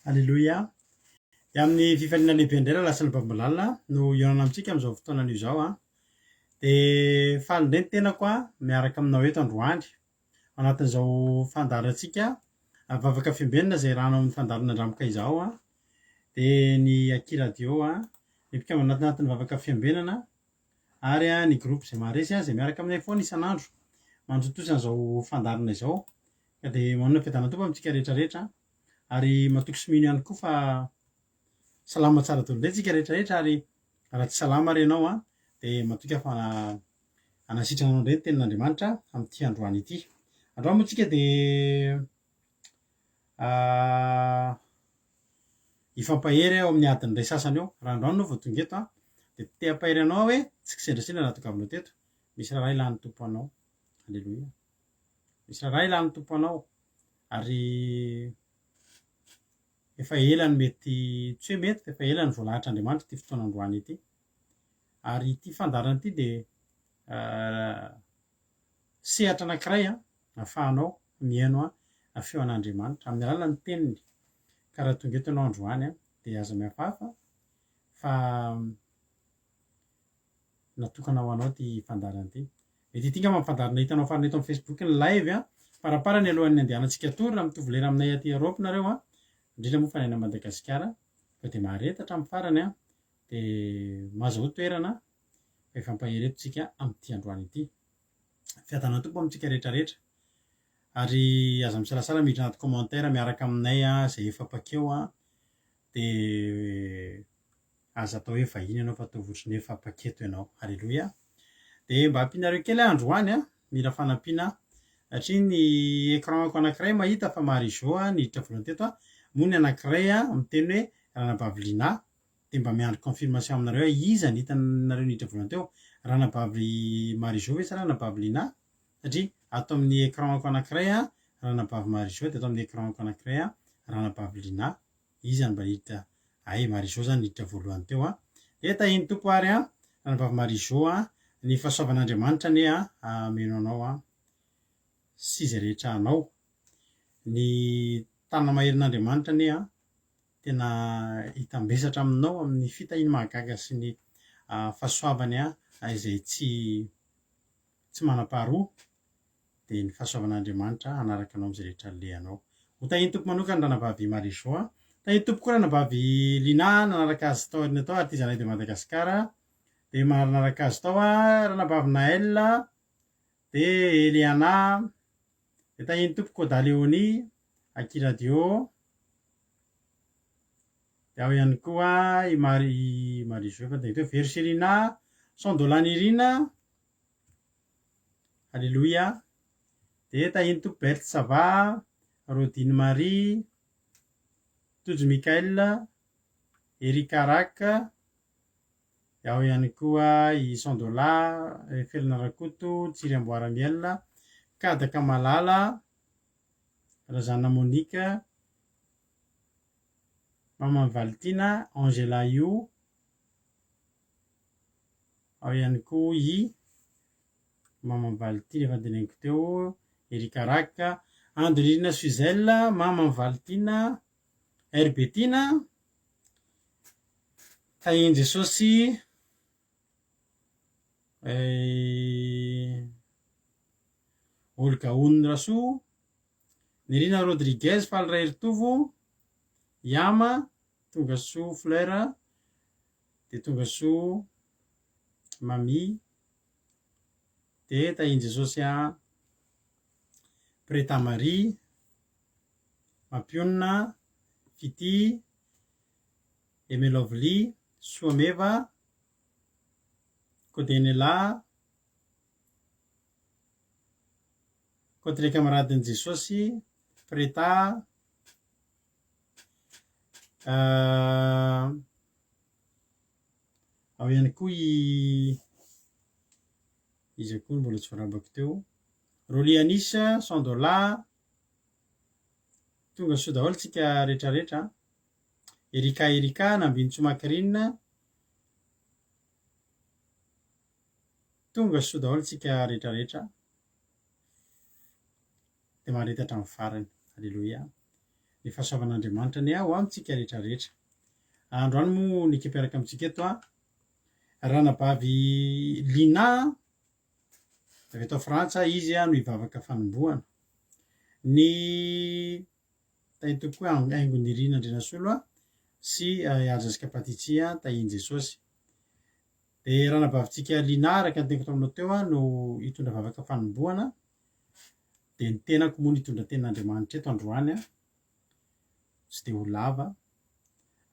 Aleloia! Dia amin'ny fifaliana lehibe indray rahalahy sy anabavy malala no hihaonana amintsika amin'izao fotoana anio izao an. Dia faly indray ny tenako an, miaraka aminao eto androany, ao anatin'izao fandaharantsika Vavaka Fiambenana izay iarahana ao amin'ny fandaharana Andramoka izao an. Dia ny Aky Radio an, ny mpikambana anatin'ny Vavaka Fiambenana ary ny groupe izay maharesy izay miaraka aminay foana isan'andro mantontosa an'izao fandaharana izao. Ka dia manana fiadanana Tompo amintsika rehetra rehetra ary matoky sy mino ihany koa fa salama tsara daholo indray tsika rehetra rehetra ary raha tsy salama ary ianao an dia matoky aho fa hanasitrana anao indray ny tenin'Andriamanitra amin'ity androany ity. Androany moa tsika dia hifampahery eo amin'ny adiny iray sasany eo. Raha androany ianao vao tonga eto an dia te hampahery anao aho hoe tsy kisendrasendra nahatongavanao teto, misy raharaha ilan'ny Tompo anao. Aleloia. Misy raharaha ilan'ny Tompo anao ary efa ela no mety, tsy hoe mety fa efa ela no voalahatr'Andriamanitra ity fotoana androany ity. Ary ity fandaharana ity dia sehatra anankiray ahafahanao mihaino feo an'Andriamanitra amin'ny alalan'ny teniny. Ka raha tonga eto ianao androany dia aza mihafahafa fa natokana ho anao ity fandaharana ity. Mety ity angamba ny fandaharana hitanao farany eto amin'ny Facebook ny live an. Faramparany alohan'ny handehanantsika tour raha mitovy lera aminay aty Europe nareo an. Indrindra moa fa ny any Madagasikara. Fa dia mahareta hatramin'ny farany an. Dia mahazahoa toerana fa hifampahery eto tsika amin'ity androany ity. Fiadanan'ny Tompo amintsika rehetra rehetra. Ary aza misalasala miditra anaty commentaire miaraka aminay an, izay efa mpakeo an. Dia Aza atao hoe vahiny ianao fa ataovy ohatry ny hoe efa mpaketo ianao. Aleloia. Dia mba ampianareo kely aho androany an, mila fanampiana aho. Satria ny écran-ko anankiray mahita fa Marie Jo niditra voalohany teto an, moa ny anankiray miteny hoe Ranabavy Lina. Dia mba miandry confirmation aminareo aho, iza no hitanareo niditra voalohany teo? Ranabavy Marie Jo ve sa Ranabavy Lina? Satria ato amin'ny écran-ko anankiray Ranabavy Marie Jo dia ato amin'ny écran-ko anankiray Ranabavy Lina. Iza no mba hiditra Hay Marie Jo zany niditra voalohany teo a. Dia tahin'ny Tompo ary a, ranabavy Marie Jo a, ny fahasoavan'Andriamanitra anie a hameno anao a, sy izay rehetra anao. Ny tanana maherin'Andriamanitra anie a, tena hitambesatra aminao amin'ny fitahiany mahagaga sy ny fahasoavany a, izay tsy tsy manam-paharoa, dia ny fahasoavan'Andriamanitra hanaraka anao amin'izay rehetra alehanao. Ho tahin'ny Tompo manokana Ranabavy Marie Jo a. Tahin'ny Tompo koa Ranabavy Lina nanaraka azy tao aoriana tao artisanat de Madagascar. Dia manaraka azy tao Ranabavy Naël, dia Eliana, dia tahin'ny Tompo Koda Léonie, Aki Radio, dia ao ihany koa i Marie Marie Jo efa niteny teo, Vero Serina, Sandola Nirina, Aleloia. Dia tahin'ny Tompo Berthe Sava, Rodine Marie, Tojo Michael, Eric Arak, dia ao ihany koa i Sandola, Felina Rakoto, Tsiry Amboara Miel, Kadaka Malala, Razana Monique, Maman'i Valitiana, Angela Io, Ao ihany koa i Maman'i Valitiana efa noteneniko teo, Erika Raka, Andonirina Suzelle, Maman'i Valitiana, Herbetina, Tahian'i Jesosy, Olga Onony Rasoa, Nirina Rodriguez, Faly Raheritovo, Yama, Tongasoa Fleur, Dia tonga soa Mamie dia tahin'i Jesosy an Preta Marie Mampionona Fitia Aimé Lovely Soameva Kodenela Kotre Camaradin'i Jesosy Preta Ao ihany koa i iza koa no mbola tsy voarabako teo, Rolly Anis, Sandola, tonga soa daholo tsika rehetrarehetra an! Erika Erika, Nambinintsoa Macrine, tonga soa daholo tsika rehetrarehetra. Dia mahareta hatramin'ny farany. Aleloia. Ny fahasoavan'Andriamanitra anie ho amintsika rehetra rehetra. Androany moa ny ekipa miaraka amintsika eto a, Ranabavy Lina avy eto Frantsa, izy no hivavaka fanombohana. Ny tahin'ny Tompo koa Haingonirina Andrianasolo sy Aljaska Patitsi tahin'i Jesosy. Dia ranabavintsika Lina araka ny teniko taminao teo no hitondra vavaka fanombohana. Dia ny tenako moa nitondra tenin'Andriamanitra eto androany tsy dia ho lava.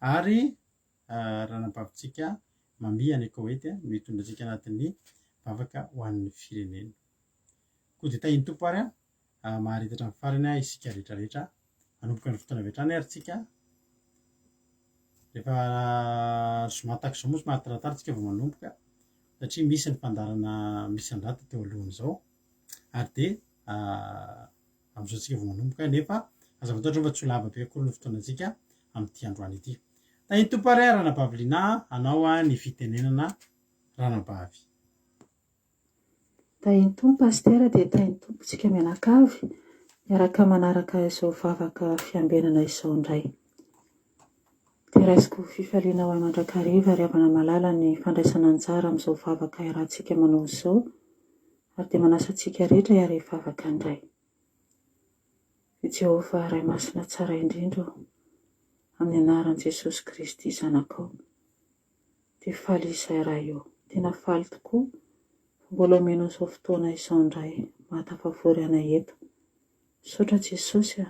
Ary ranabavintsika Mami any Koety no hitondra antsika anatin'ny vavaka ho an'ny firenena. Koa dia tahin'ny Tompo ary maharita hatramin'ny farany isika rehetra rehetra. Hanomboka ny fotoana avy hatrany ary tsika. Rehefa zoma tahaka izao moa somary taratara tsika vao manomboka satria misy ny fandaharana misy andrata teo alohan'izao ary dia amin'izao tsika vao manomboka nefa aza fantatra fa tsy ho lava be akory ny fotoanantsika amin'ity androany ity. Tahin'ny Tompo ary Ranabavy Lina anao ny fitenenana Ranabavy. Tahin'ny Tompo Pasitera dia tahin'ny Tompo tsika mianakavy miaraka manaraka izao vavaka fiambenana izao indray. Dia raisiko ho fifaliana ho ahy mandrakariva ry havana malala ny fandraisana anjara amin'izao vavaka iarahantsika manao izao ary dia manasa antsika rehetra hiara-hivavaka indray. Ry Jehovah Ray Masina tsara indrindra ô, amin'ny anaran'i Jesosy Kristy Zanakao, Dia faly izahay Ray ô! Tena faly tokoa fa mbola omenao izao fotoana izao indray mahatafavory anay eto. Misaotra Jesosy a!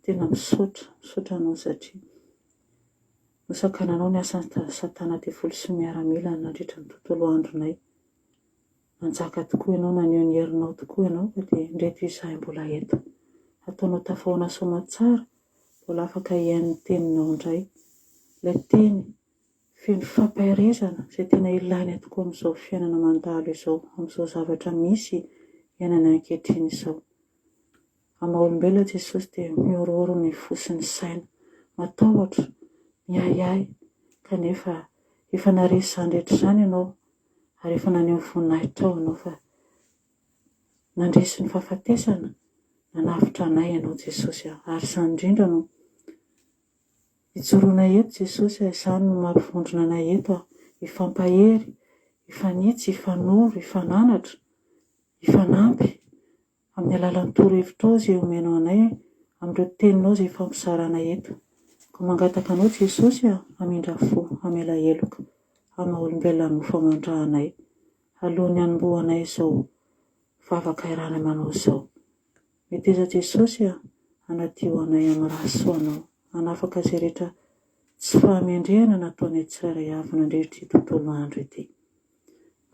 Tena misaotra, misaotra Anao satria nosakananao ny asan'i satana devoly sy ny miaramilany nandritra ny tontolo andronay. Nanjaka tokoa Ianao, naneho ny herinao tokoa Ianao ka dia indreto izahay mbola eto. Ataonao tafahoana soamatsara, mbola afaka hihaino ny teninao indray. Ilay teny feno fampaherezana izay tena ilaina tokoa amin'izao fiainana mandalo izao, amin'izao zavatra misy iainana ankehitriny izao. Amin'ny maha olombelona Jesosy dia mihorohoro ny fo sy ny saina, matahotra, miahiahy, kanefa efa naresy izany rehetra izany Ianao ary efa naneho ny voninahitrao Ianao fa nandresy ny fahafatesana, nanavotra anay Ianao Jesosy ary izany indrindra no Ijoroanay eto Jesosy a, izany no mampivondrona anay eto a, hifampahery, hifanitsy, hifanoro, hifananatra, hifanampy amin'ny alalan'ny torohevitrao izay omenao anay, amin'ireo teninao izay ifampizarana eto. Koa mangataka anao Jesosy a, hamindra fo, hamela heloka, amin'ny maha olombelona nofo aman-dra anay, alohan'ny hanombohanay izao vavaka iarahanay manao izao. Meteza Jesosy a, hanadio anay amin'ny ra soanao, hanafaka izay rehetra tsy fahamendrehana nataonay tsirairay avy nandritra ity tontolo andro ity.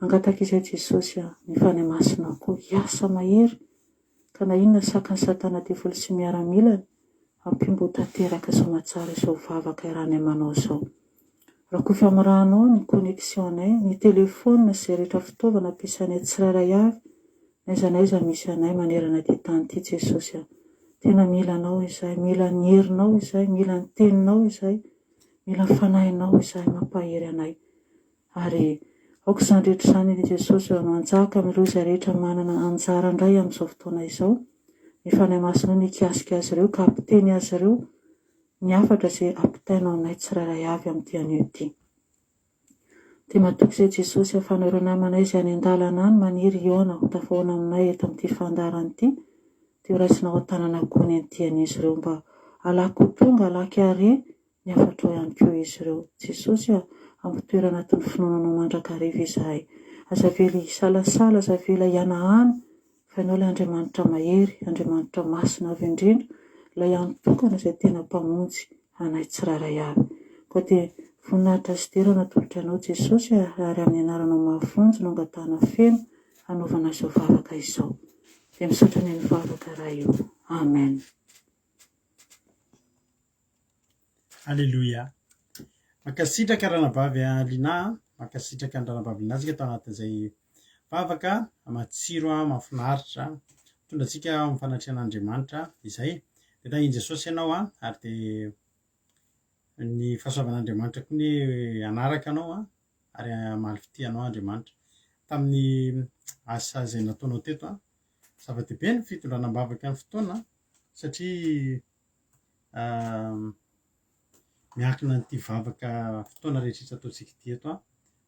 Mangataka izay Jesosy a, ny Fanahy Masinao koa hiasa mahery ka na inona sakan'i satana devoly sy miaramilany, ampio mba ho tanteraka soamatsara izao vavaka iarahanay manao izao. Rakofy amin'ny ranao ny connexion-nay, ny telephone sy izay rehetra fitaovana ampiasainay tsirairay avy N'aiza n'aiza misy anay manerana ity tany ity Jesosy a! Tena mila Anao izahay, mila ny herinao izahay, mila ny teninao izahay, mila ny fanahinao izahay mampahery anay. Ary aoka izany rehetra izany anie Jesosy no hanjaka amin'ireo izay rehetra manana anjara indray amin'izao fotoana izao. Ny Fanahy Masinao no hikasika azy ireo ka hampiteny azy ireo ny hafatra izay ampitainao anay tsirairay avy amin'ity anio ity. Dia matoky izay Jesosy ahafahanao ireo namanay izay any an-dalana any maniry hihaona ho tafahaona aminay eto amin'ity fandaharana ity dia ho raisinao an-tanana koa ny andian'izy ireo mba halaky ho tonga halaky hare ny hafatrao ihany koa izy ireo. Jesosy a! Ampitoero anatin'ny finoana Anao mandrakariva izahay. Aza avela hisalasala, aza avela hihanahana Fa Ianao ilay Andriamanitra mahery, Andriamanitra masina avo indrindra, ilay hany tokana izay tena Mpamonjy anay tsirairay avy. Koa dia voninahitra sy dera no atolotra Anao Jesosy ary amin'ny anaranao mahavonjy no angatahana feno hanaovana izao vavaka izao. Dia misaotra ny haino vavaka Ray o. Amen. Aleloia. Mankasitraka Ranabavy Lina a. Mankasitraka an'i Ranabavy Lina tsika tao anatin'izay vavaka matsiro mahafinaritra mitondra antsika ao amin'ny fanatrehan'Andriamanitra izay. Dia tahin'i Jesosy ianao a, ary dia ny fahasoavan'Andriamanitra koa anie hanaraka anao a, ary hamaly fitia anao Andriamanitra. Tamin'ny asa izay nataonao teto a, zava-dehibe ny fitondrana am-bavaka ny fotoana satria. Miankina an'ity vavaka fotoana rehetra ataontsika ity eto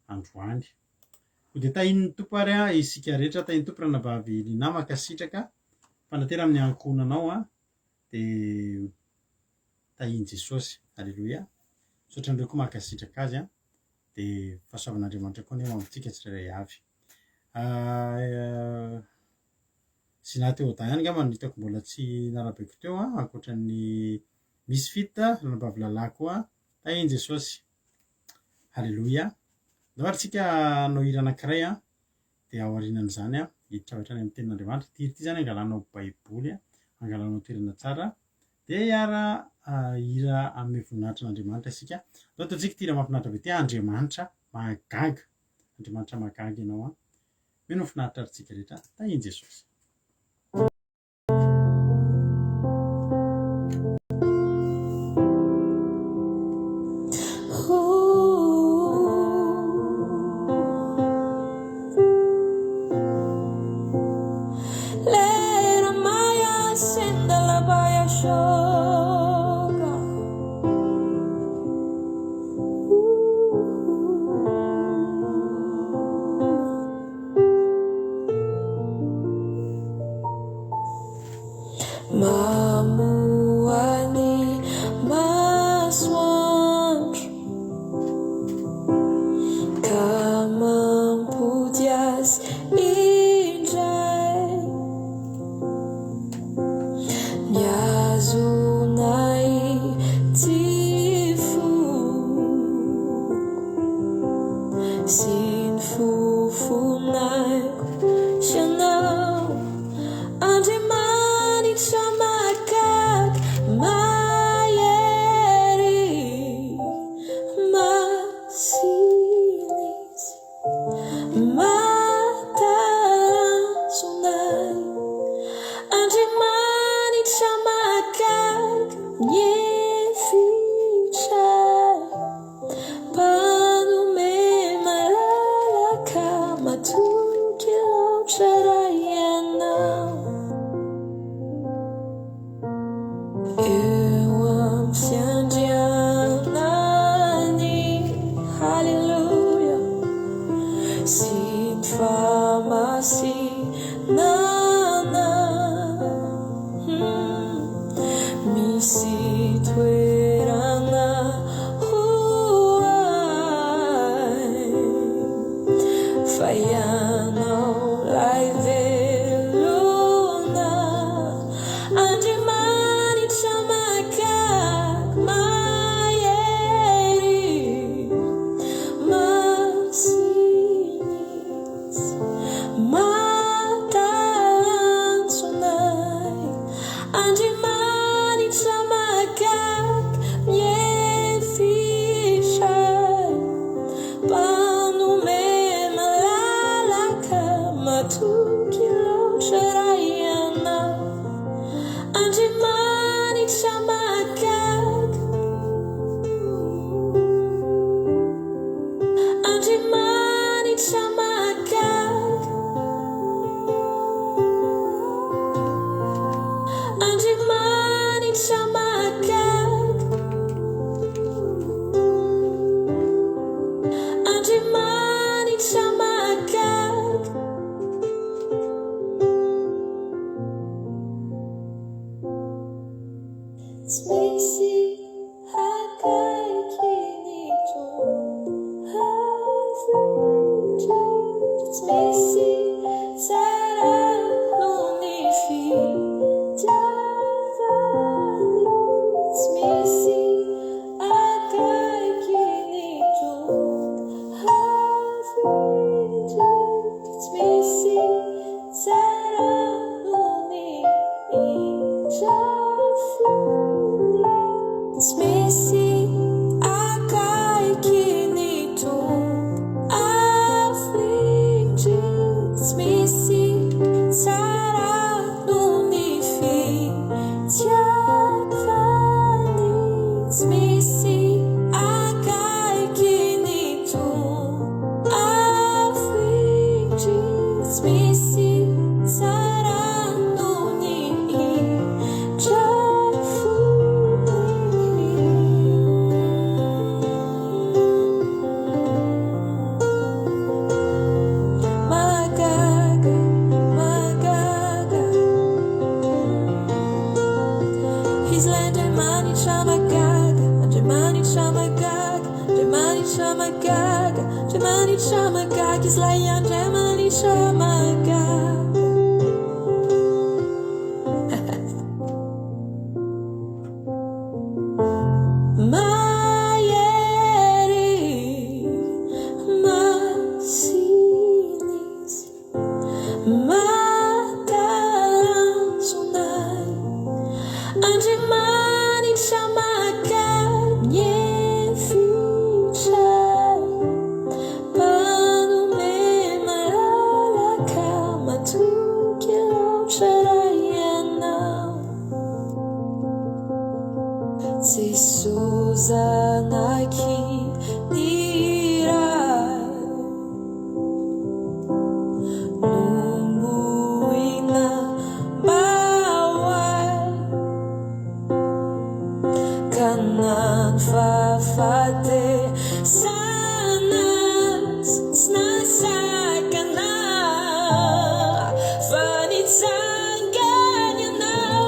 androany. Koa dia tahian'ny Tompo ary isika rehetra, tahian'ny Tompo ranabavy Lina, mankasitraka fanatena amin'ny ankohonanao dia tahian'i Jesosy. Aleloia. Misaotra anareo koa mankasitraka azy dia fahasoavan'Andriamanitra koa anie ho amintsika tsirairay avy. Zina Théoda ihany angamba no hitako mbola tsy narabaiko teo ankoatra ny Misfit, ranabavy Lala koa. Tahian'i Jesosy. Haleloia. Ndao ary tsika hanao hira anankiray an, dia aorianan'izany an, hiditra avy hatrany amin'ny tenin'Andriamanitra. Ity hira ity izany angalanao baiboly, angalanao toerana tsara, dia hiara hira hanome voninahitra an'Andriamanitra isika. Ndao ataontsika ity hira mahafinaritra be ity, Andriamanitra mahagaga. Andriamanitra mahagaga ianao an. Mino ho finaritra ary tsika rehetra. Tahian'i Jesosy. Mamoha ny masoandro ka mampody azy indray. Mihazona ity foko sy ny fofonaiko sy ianao. Andriamanitra mahagaga, mahery, masina Izy, mahatalanjona ahy. Andriamanitra mahagaga, mihevitra ahy, mpanome malalaka, matoky loatra raha Ianao. Eo amin'ny fiandrianany, haleloia, sy ny fahamasinana, misy toerana ho ahy, fa Ianao 'lay velona. Andriamanitra mahagaga, mahery, masina Izy, mahatalanjona ahy. Andriamanitra mahagaga, mihevitra ahy, mpanome malalaka, matoky loatra raha Ianao. Andriamanitra mahagaga, Andriamanitra mahagaga, Andriamanitra mahagaga, Andriamanitra mahagaga. Tsy misy akaiky ny Tompo Hafinaritra. Tsy misy tsara noho ny fitiavany. Tsy misy akaiky ny Tompo Hafinaritra. Tsy misy tsara noho ny indrafony. Izy ilay Andriamanitra mahagaga, Andriamanitra mahagaga, Andriamanitra mahagaga, Andriamanitra mahagaga, Izy ilay Andriamanitra mahagaga. Mahery, masina Izy. Mahatalanjona ahy, Andriamanitra mahagaga ny efitra ahy, Mpanome malalaka, matoky loatra raha Ianao. Jesoa Zanaky ny Ray. Nomboina mba ho ahy Ka na ny fahafatesana tsy nahasakana Fa nitsangana Ianao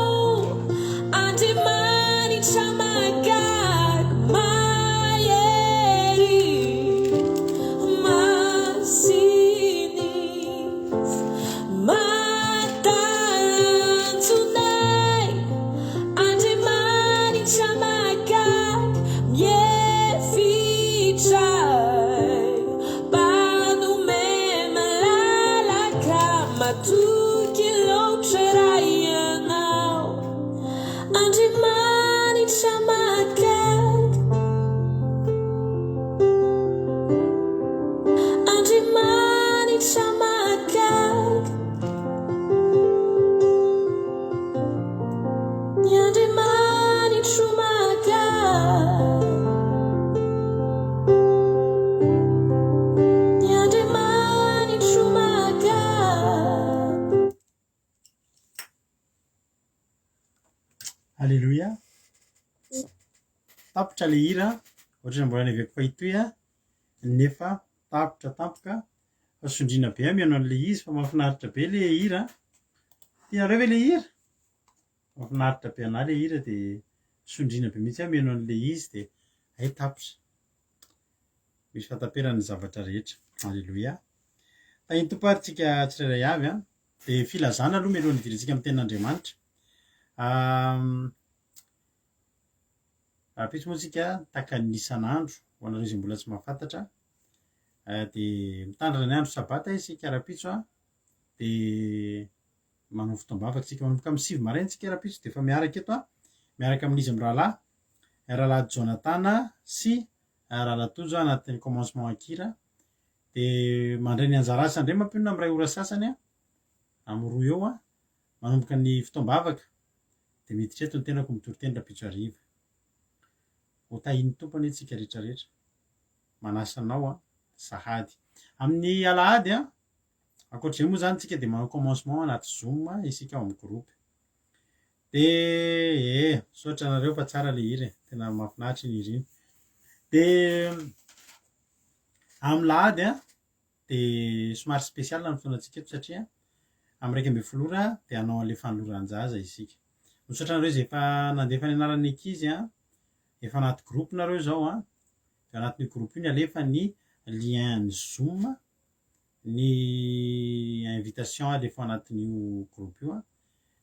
Andriamanitra mahagaga mahery Masina Izy, mahatalanjona ahy, Andriamanitra mahagaga, miefitra ahy, Mpanome malalaka, matoky loatra raha Ianao, Andriamanitra mahagaga. Andriamanitra mahagaga. Ny Andriamanitro mahagaga. Ny Andriamanitro mahagaga. Alléluia. Tapitra le hira, ohatran'ny mbola neveriko fa hitohy aho, nefa tapitra tampoka. Fa sondriana be aho mihaino an'ilay izy fa mahafinaritra be le hira. Tianareo ve le hira? Mahafinaritra be anah le hira dia sondriana be mihitsy aho mihaino an'ilay izy dia hay tapitra. Misy fahataperany ny zavatra rehetra. Alléluia. Tahin'ny Tompo ary tsika tsirairay avy an. Dia filazana aloha mialohan'ny hidirantsika amin'ny tenin'Andriamanitra. Rahampitso moa tsika takan'ny isan'andro ho anareo izay mbola tsy mahafantatra. Dia mitandrina ny andro sabata isika rahampitso an. Dia manao fotoam-bavaka tsika manomboka amin'ny 9 maraina tsika rahampitso dia efa miaraka eto an. Miaraka amin'izy mirahalahy, rahalahy Jonathan sy rahalahy Tojo anatin'ny commencement an-kira. Dia mandray ny anjara asa indray mampionona amin'ny iray ora sasany an, amin'ny roa eo an, manomboka ny fotoam-bavaka, dia miditra eto ny tenako mitory teny rahampitso hariva. Ho tahian'ny Tompo anie tsika rehetra rehetra. Manasa anao an, sahady. Amin'ny alahady an, ankoatr'izay moa izany tsika dia manao commencement anaty zoom isika ao amin'ny groupe. Dia eh, misaotra anareo fa tsara ilay hira e, tena mahafinaritra iny hira iny. Dia Amin'ny lahady dia somary spécial ny fotoanantsika eto satria amin'ny 11 ora dia hanao an'ilay fanoloran-jaza isika. Misaotra anareo izay efa nandefa ny anaran'ny ankizy, efa anaty groupe nareo izao, dia anatin'io groupe io ny alefa ny lien ny zoom, ny invitation alefa ao anatin'io groupe io,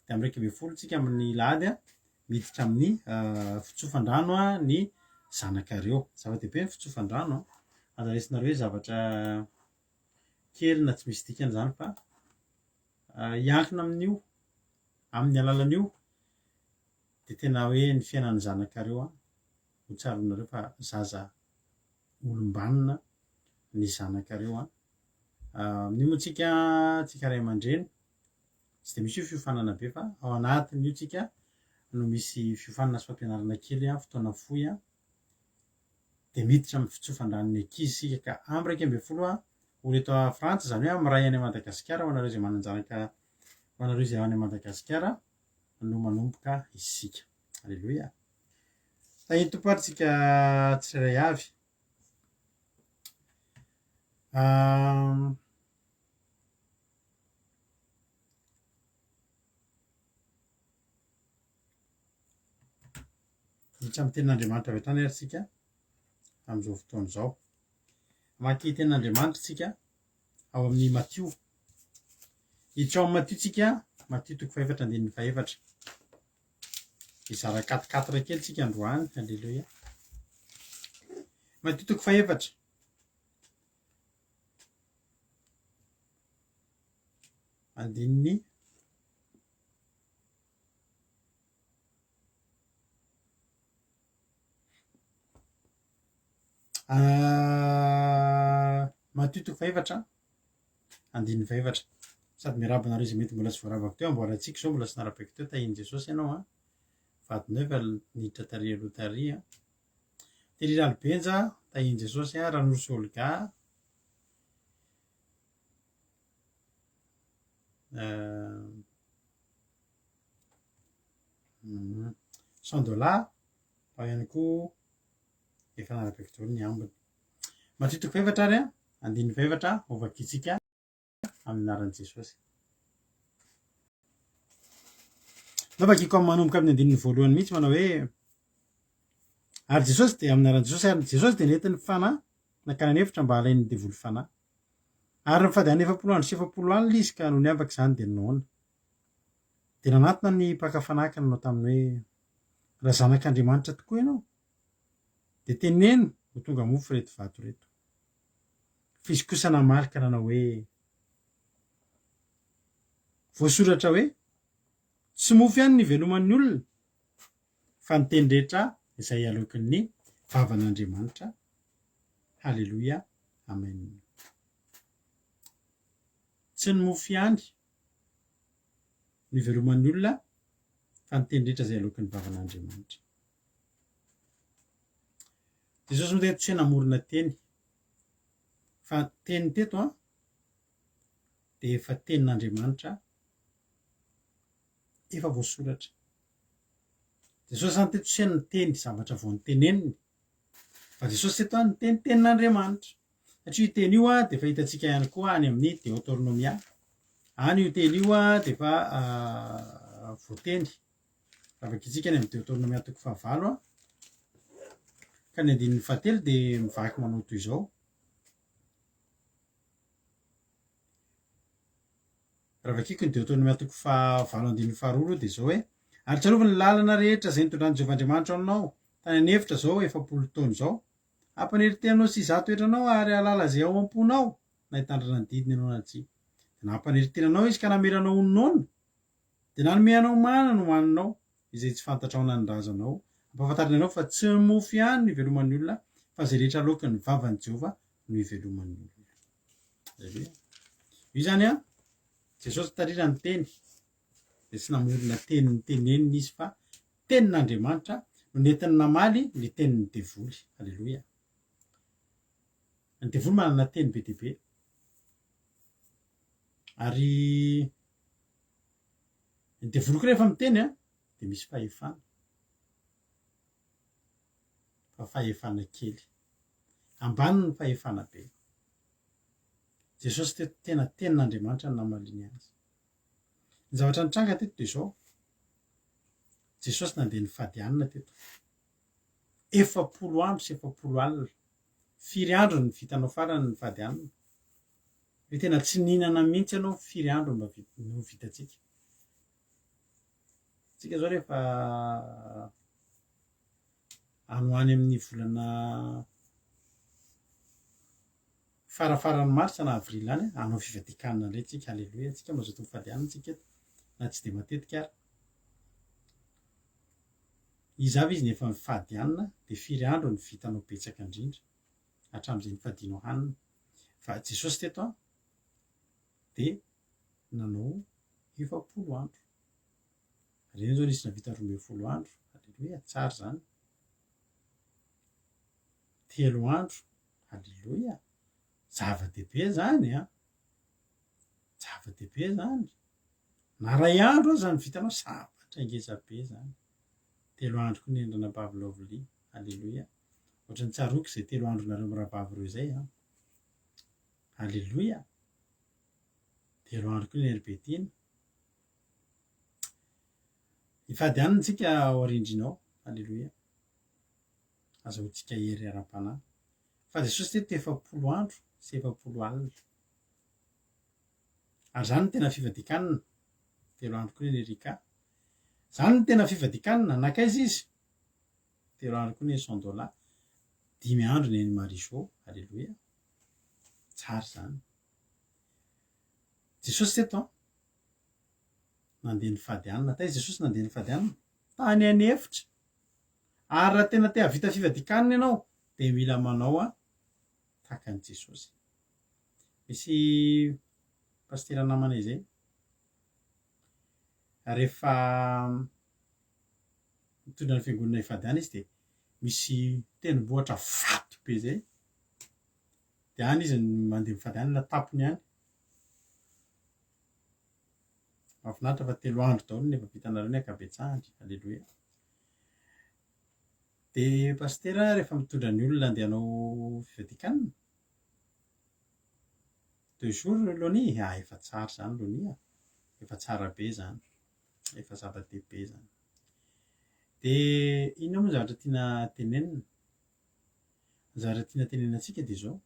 dia amin'ny 11 tsika amin'ny lahady miditra amin'ny fitsofan-drano ny zanakareo. Zava-dehibe ny fitsofan-drano, aza raisinareo hoe zavatra kely na tsy misy dikany izany fa hiankina amin'io, amin'ny alalan'io dia tena hoe ny fiainan'ny zanakareo ho tsaroanareo fa zaza olom-banona ny zanakareo. Amin'io moa tsika, tsika ray aman-dreny Tsy dia misy io fiofanana be fa ao anatin'io tsika no misy fiofanana sy fampianarana kely fotoana fohy dia miditra amin'ny fitsofan-dranon'ny ankizy isika ka amin'ny 11 ora eto Frantsa izany hoe amin'ny iray any Madagasikara ho anareo izay manan-janaka ho anareo izay any Madagasikara no manomboka isika. Aleloia. Tahin'ny Tompo ary tsika tsirairay avy. Hiditra amin'ny tenin'Andriamanitra avy hatrany ary isika amin'izao fotoana izao. Hamaky tenin'Andriamanitra isika ao amin'ny Matio. Hiditra ao amin'ny Matio tsika, Matio toko fahefatra andininy fahefatra. Hizara quatre quatre kely tsika androany, alléluia. Matio toko fahefatra. Andininy Matio toko fahefatra, andininy fahefatra. Sady miarahaba anareo izay mety mbola tsy voarabako teo, amboarantsika izao mbola tsy narabaiko teo, tahian'i Jesosy ianao an. Vadinao efa niditra tary aloha tary an. Tery Ralibenja, tahian'i Jesosy an. Ranosy Olga, Cent dollars, ao ihany koa efa narabaiko daholo ny ambiny. Matio toko fahefatra ary an, andininy fahefatra, hovakintsika amin'ny anaran'i Jesosy. Novakiko amin'ny manomboka amin'ny andininy voalohany mihitsy manao hoe ary Jesosy dia amin'ny anaran'i Jesosy ary Jesosy dia nentin'ny fanahy nankany an'efitra mba halain'ny devoly fanahy. Ary nifady any 40 andro sy 40 alina izy ka nony afaka izany dia noana. Dia nanatona ny mpaka fanahy ka nanao taminy hoe, Raha zanak'Andriamanitra tokoa ianao, dia teneno ho tonga mofo ireto vato ireto. Fa izy kosa namaly ka nanao hoe, Voasoratra hoe, Tsy mofo ihany no iveloman'ny olona, fa ny teny rehetra izay aloakin'ny vavan'Andriamanitra. Haleloia. Amen. Tsy ny mofo ihany no iveloman'ny olona, fa ny teny rehetra izay aloakin'ny vavan'Andriamanitra. Jesosy moa teto tsy hoe namorona teny, fa teny teto an, dia efa tenin'Andriamanitra efa voasoratra. Jesosy izany teto tsy hoe niteny zavatra vao noteneniny, fa Jesosy teto an niteny tenin'Andriamanitra. Satria io teny io an dia efa hitantsika ihany koa any amin'ny Deotornomia. Any io teny io an dia efa voateny. Raha vakintsika any amin'ny Deotornomia toko fahavalo an, ka ny andininy fahatelo dia mivaky manao toy izao. Raha vakiko ny Deoteronomia toko fahavalo andininy faharoa aloha dia izao hoe, Ary tsarovy ny lalana rehetra izay nitondran'i Jehovah Andriamanitra anao tany an'efitra izao 40 taona izao, hampanery tena anao sy hizaha toetra anao ary hahalala izay ao am-ponao na hitandrina ny didiny ianao na tsia. Dia nampanery tena anao izy ka namela anao ho noana, dia nanome anao mana nohaninao, izay tsy fantatrao na ny razanao, hampahafantariny anao fa tsy ny mofo ihany no iveloman'ny olona, fa izay rehetra aloaky ny vavan'i Jehovah no iveloman'ny olona. Aleloia. Io izany an, Jesosy tarira ny teny, dia tsy namorona teny niteneniny izy fa tenin'Andriamanitra no nentiny namaly ny tenin'ny devoly. Aleloia. Ny devoly manana teny be dia be. Ary ny devoly koa rehefa miteny an, dia misy fahefana. Fa fahefana kely. Ambany ny fahefana be. Jesosy teto tena tenin'Andriamanitra no namaliany azy. Ny zavatra nitranga teto dia izao, Jesosy nandeha nifady hanina teto. 40 andro sy 40 alina. Firy andro no vitanao farany nifady hanina? Hoe tena tsy nihinana mihitsy ianao firy andro mba no vitantsika? Tsika zao rehefa any ho any amin'ny volana farafaran'ny marsa na avril any hanao fivadian-kanina indray tsika. Aleloia, tsika mazoto mifady hanina tsika eto na tsy dia matetika ary. Iza avy izy no efa mifady hanina dia firy andro no vitanao betsaka indrindra hatramin'izay nifadianao hanina. Fa Jesosy teto an dia nanao 40 andro. Ireny izao nisy nahavita 12 andro. Aleloia, tsara izany. Telo andro. Aleloia. Zava-dehibe izany an. Zava-dehibe izany. Na ray andro aza ny vitanao, zavatra ngeza be izany. Telo andro koa ny andrana-bavy Lovely. Aleloia. Ohatran'ny tsaroako izay telo andronareo mirahavavy ireo izay an. Aleloia. Telo andro koa ny Herbetine. Hifady hanina tsika ao arindrina ao. Aleloia. Azahoantsika hery ara-panahy. Fa Jesosy teto 40 andro sy 40 alina. Ary izany no tena fivadikanina. Telo andro koa ny Erika. Izany no tena fivadikanina. Nankaiza izy? Telo andro koa ny Sandola. Dimy andro ny Marijo. Aleloia. Tsara izany. Jesosy teto an. Nandeha nifady hanina. Taiza Jesosy nandeha nifady hanina? Tany an'efitra. Ary raha tena te hahavita fivadikanina ianao dia mila manao tahaka an'i Jesosy. Misy pasitera namana izay, rehefa mitondra ny fiangonana hifady any izy dia misy tendrombohitra vato be izay, dia any izy mandeha mifady any na tampony any. Mahafinaritra fa telo andro daholo no efa vitanareo ny ankabetsahany. Aleloia. Dia pasitera rehefa mitondra ny olona andeha hanao fivadikanina, deux jours Loni, ah efa tsara izany Loni ah, efa tsara be izany, efa zava-dehibe izany. Dia inona moa ny zavatra tiana tenenina? Ny zavatra tiana tenenina antsika dia izao,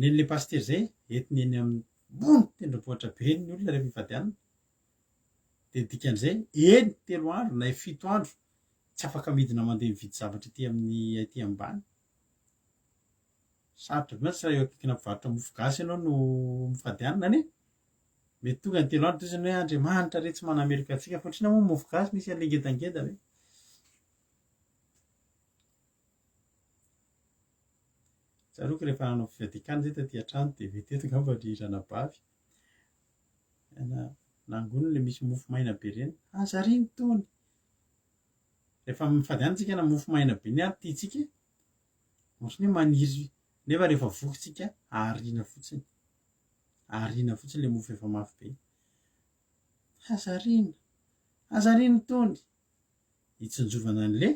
nen'ilay pasitera izay entiny eny ambony tendrombohitra be eny ny olona rehefa mifady hanina, Dia dikan'izay, eny telo andro na fito andro tsy afaka midina mandeha mividy zavatra ety amin'ny aty ambany. Sarotra be mantsy raha eo akaikina mpivarotra mofo gasy ianao no mifady hanina anie. Mety tonga ny telo andro dia hoy izy hoe Andriamanitra re tsy manameloka antsika fa ohatr'inona moa mofo gasy misy an'ilay ngedangeda ve? Tsaroako rehefa nanao fivadikan izay taty an-trano dia mety eto angamba ry ranabavy. Nangoniny le misy mofo maina be ireny. Aza ariana itony. Rehefa mifady any tsika na mofo maina be ny ary tiantsika e. Ohatran'ny hoe maniry nefa rehefa voky tsika ariana fotsiny. Ariana fotsiny le mofo efa mafy be. Aza ariana. Aza ariana itony. Hitsinjovana an'le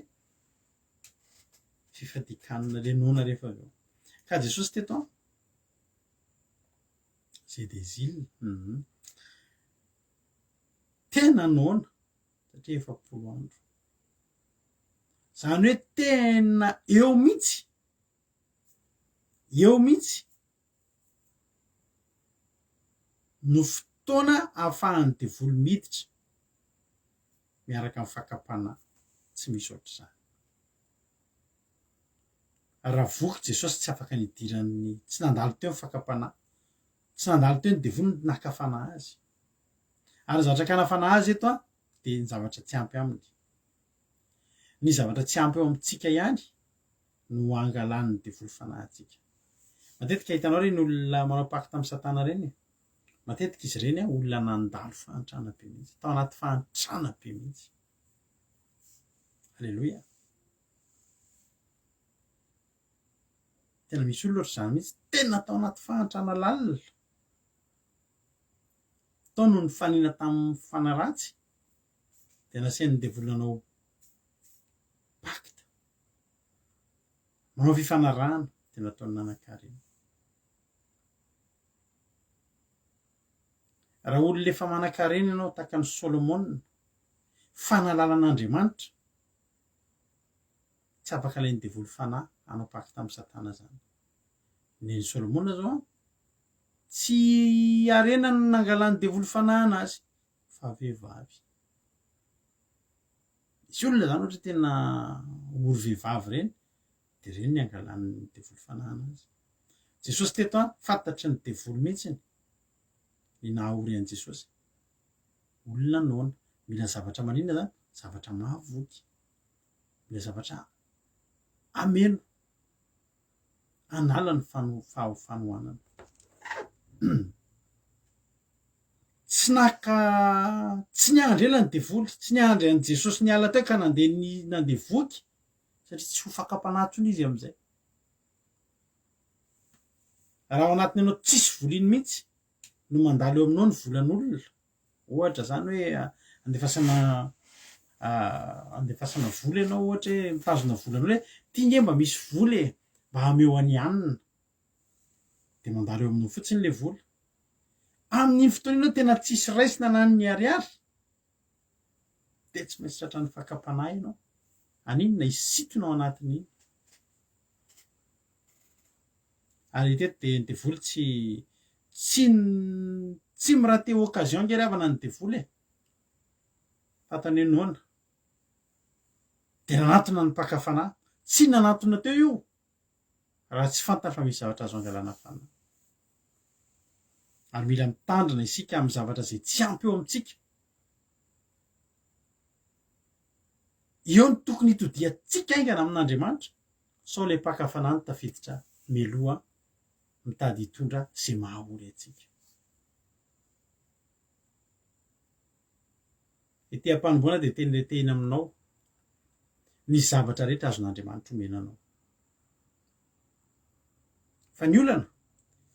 fifadian-kanina le noana rehefa avy eo. Ka Jesosy teto an. Zedezil, hum. Tena noana satria 40 andro. Izany hoe tena eo mihitsy, eo mihitsy no fotoana ahafahan'ny devoly miditra miaraka amin'ny fakam-panahy, tsy misy ohatr'izany. Raha voky Jesosy tsy afaka nidiran'ny, tsy nandalo teo ny fakam-panahy, tsy nandalo teo ny devoly naka fanahy azy. Ary ny zavatra akana fanahy azy eto dia ny zavatra tsy ampy aminy. Ny zavatra tsy ampy eo amintsika ihany no angalan'ny devoly fanahy antsika. Matetika hitanao ireny olona manao pacte amin'i satana ireny e. Matetika izy ireny olona nandalo fahantrana be mihitsy, tao anaty fahantrana be mihitsy. Aleloia. Tena misy olona ohatr'izany mihitsy, tena tao anaty fahantrana lalina. Tao no nifanena tamin'ny fanahy ratsy, dia nasain'ny devoly nanao pacte, manao fifanarahana, dia nataony nanan-karena. Raha olona efa manan-karena ianao tahaka an'i Solomona, fanalalan'Andriamanitra, Tsy afaka alain'ny devoly fanahy hanao pacte amin'i satana zany. Nen'i Solomona zao an, tsy harena no nangalan'ny devoly fanahy anazy fa vehivavy. Misy olona zany ohatra tena ory vehivavy ireny de ireny ny angalan'ny devoly fanahy anazy. Jesosy teto an, fantatry ny devoly mihitsy ny naha-ory an'i Jesosy. Olona noana. Mila zavatra maninona zany? Zavatra mahavoky. Ilay zavatra hameno, hanala ny fanohanana. Tsy naka, tsy niandry ela ny devoly, tsy niandry an'i Jesosy niala teo ka nandeha ny nandeha voky satria tsy ho fakam-panahy intsony izy amin'izay. Raha ao anatin'ny anao tsisy vola iny mihitsy no mandalo eo aminao ny volan'olona, Ohatra zany hoe andefasana andefasana vola ianao ohatra hoe mitazona volanao hoe ty nge mba misy vola e, mba ameo an'i anona. De mandalo eo aminao fotsiny le vola. Amin'iny fotoana iny ianao tena tsisy raisina na ny ariary de tsy maintsy tratran'ny fakam-panahy ianao. Haninona? Hisintona ao anatin'iny. Ary teto dia ny devoly tsy tsy tsy mi-rater occasion ange ry havana ny devoly e! Fantany hoe noana. Dia nanatona ny mpaka fanahy. Tsy nanatona teo io raha tsy fantany fa misy zavatra azo angalana fanahy. Ary mila mitandrina isika amin'ny zavatra izay tsy ampy eo amintsika. Eo no tokony hitodiantsika haingana amin'Andriamanitra sao ilay mpaka fanahy no tafiditra mialoha mitady hitondra izay maha-ory antsika. Ety am-panombohana dia teny retehina aminao ny zavatra rehetra azon'Andriamanitra omena anao. Fa ny olana,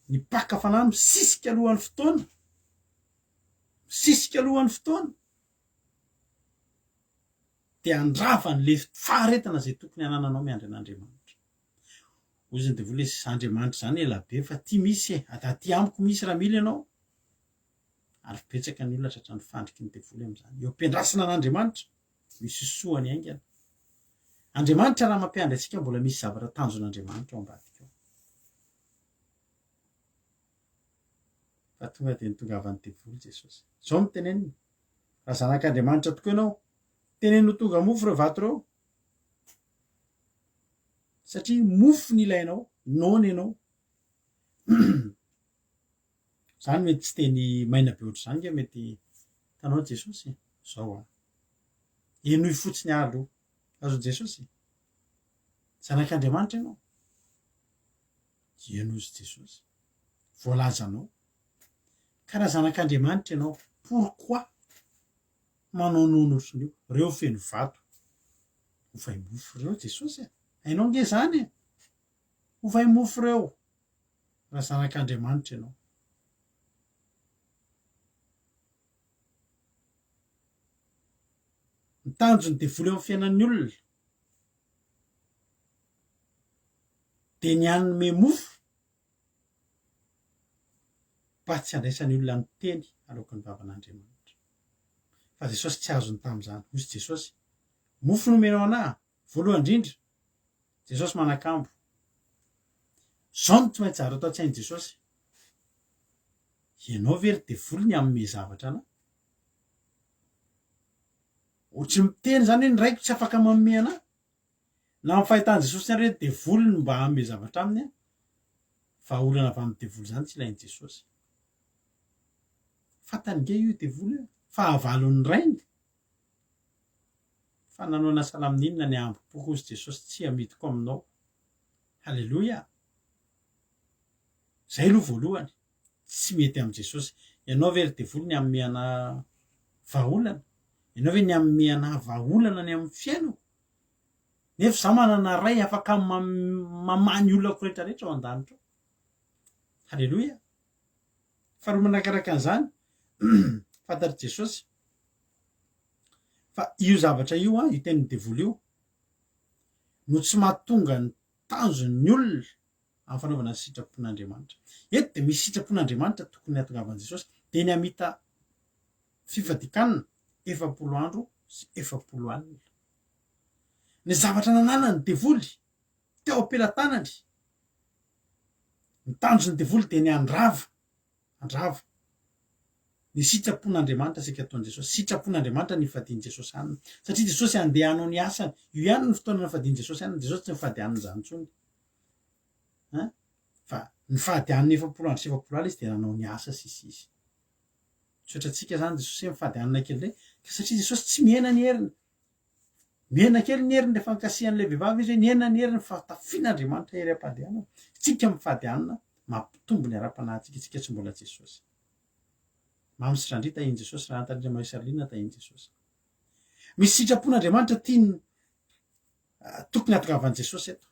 ny mpaka fanahy misisika alohan'ny fotoana, misisika alohan'ny fotoana, dia handrava an'ilay faharetana izay tokony hanananao miandry an'Andriamanitra. Hoy izy ny devoly hoe, Andriamanitra izany ela be fa ty misy e, aty amiko misy raha mila ianao. Ary betsaka ny olona tratran'ny fandriky ny devoly amin'izany. Eo am-piandrasana an'Andriamanitra, misy soa ny haingana. Andriamanitra raha mampiandry antsika mbola misy zavatra tanjon'Andriamanitra ao ambadika ao. Fa tonga dia nitongavan'ny devoly Jesosy. Izao no teneniny, raha zanak'Andriamanitra tokoa ianao, teneno ho tonga mofo ireo vato ireo. Satria mofo ny ilainao, noana ianao. Zany mety tsy teny maina be ohatr'izany nge mety hitanao Jesosy e! Zao an! Henoy fotsiny aho aloha. Azon'i Jesosy e! Zanak'Andriamanitra ianao. Henoy izy Jesosy. Voalazanao. Ka raha zanak'Andriamanitra ianao, pourquoi manao nono ohatran'io? Reo feno vato. Ovay mofo reo Jesosy e! Hainao nge zany e! Ovay mofo reo. raha zanak'Andriamanitra ianao. Ny tanjon'ny devoly eo amin'ny fiainan'ny olona dia ny hanome mofo mba tsy handraisan'ny olona ny teny aloaky ny vavan'Andriamanitra. Fa Jesosy tsy azony tamin'izany. Hoy Jesosy, mofo nomenao anah, voalohany indrindra, Jesosy manakambo. Zao no tsy maintsy zary ato an-tsain'i Jesosy. Ianao ve ry devoly ny hanome zavatra anah? Ohatry ny miteny zany hoe ny raiko tsy afaka manome anah. Na amin'ny fahitan'i Jesosy ary hoe devoly no mba hanome zavatra aminy an, vahaolana avy amin'ny devoly zany tsy ilain'i Jesosy. Fantany nge io devoly io, fahavalon'ny rainy. Fa nanaona sahala amin'inona ny hambom-poko hozy Jesosy tsy hamidiko aminao. Haleloia! Zay aloha voalohany, tsy mety amin'i Jesosy. Ianao ve ry devoly ny hanome anah vahaolana? Ianao ve ny hanome anah vahaolana ny amin'ny fiainako? Nefa izaho manana Ray afaka mamaha ny olako rehetra rehetra ao an-danitra ao. Haleloia! Faharoa manakaraka an'izany, fantatr'i Jesosy fa io zavatra io, io tenin'ny devoly io, no tsy mahatonga ny tanjon'ny olona amin'ny fanaovana ny sitrapon'Andriamanitra. Eto dia misy sitrapon'Andriamanitra tokony hahatongavan'i Jesosy, dia ny hamita fifadikanina 40 andro sy 40 alina. Ny zavatra nananan'ny devoly teo am-pelatanany, ny tanjon'ny devoly dia ny handrava, handrava ny sitrapon'Andriamanitra saika ataon'i Jesosy. Sitrapon'Andriamanitra ny nifadian'i Jesosy hanina. Satria Jesosy handeha hanao ny asany. Io ihany ny fotoana nifadian'i Jesosy hanina. Jesosy tsy nifady hanina izany intsony. Hein? Fa nifady hanina 40 andro sy 40 alina izy dia nanao ny asa sisa izy. Tsy ohatrantsika izany Jesosy hoe mifady hanina kely indray. Satria Jesosy tsy mihena ny heriny. Mihena kely ny heriny rehefa nikasihan'ilay vehivavy izy hoe nihena ny heriny fa tafian'Andriamanitra hery am-pandehanana. Tsika mifady hanina mampitombo ny ara-panahintsika, tsika tsy mbola Jesosy. Mamy sy Randria tahin'i Jesosy, raha Antanindra Marie Charline tahin'i Jesosy. Misy sitrapon'Andriamanitra tiany tokony hahatongavan'i Jesosy eto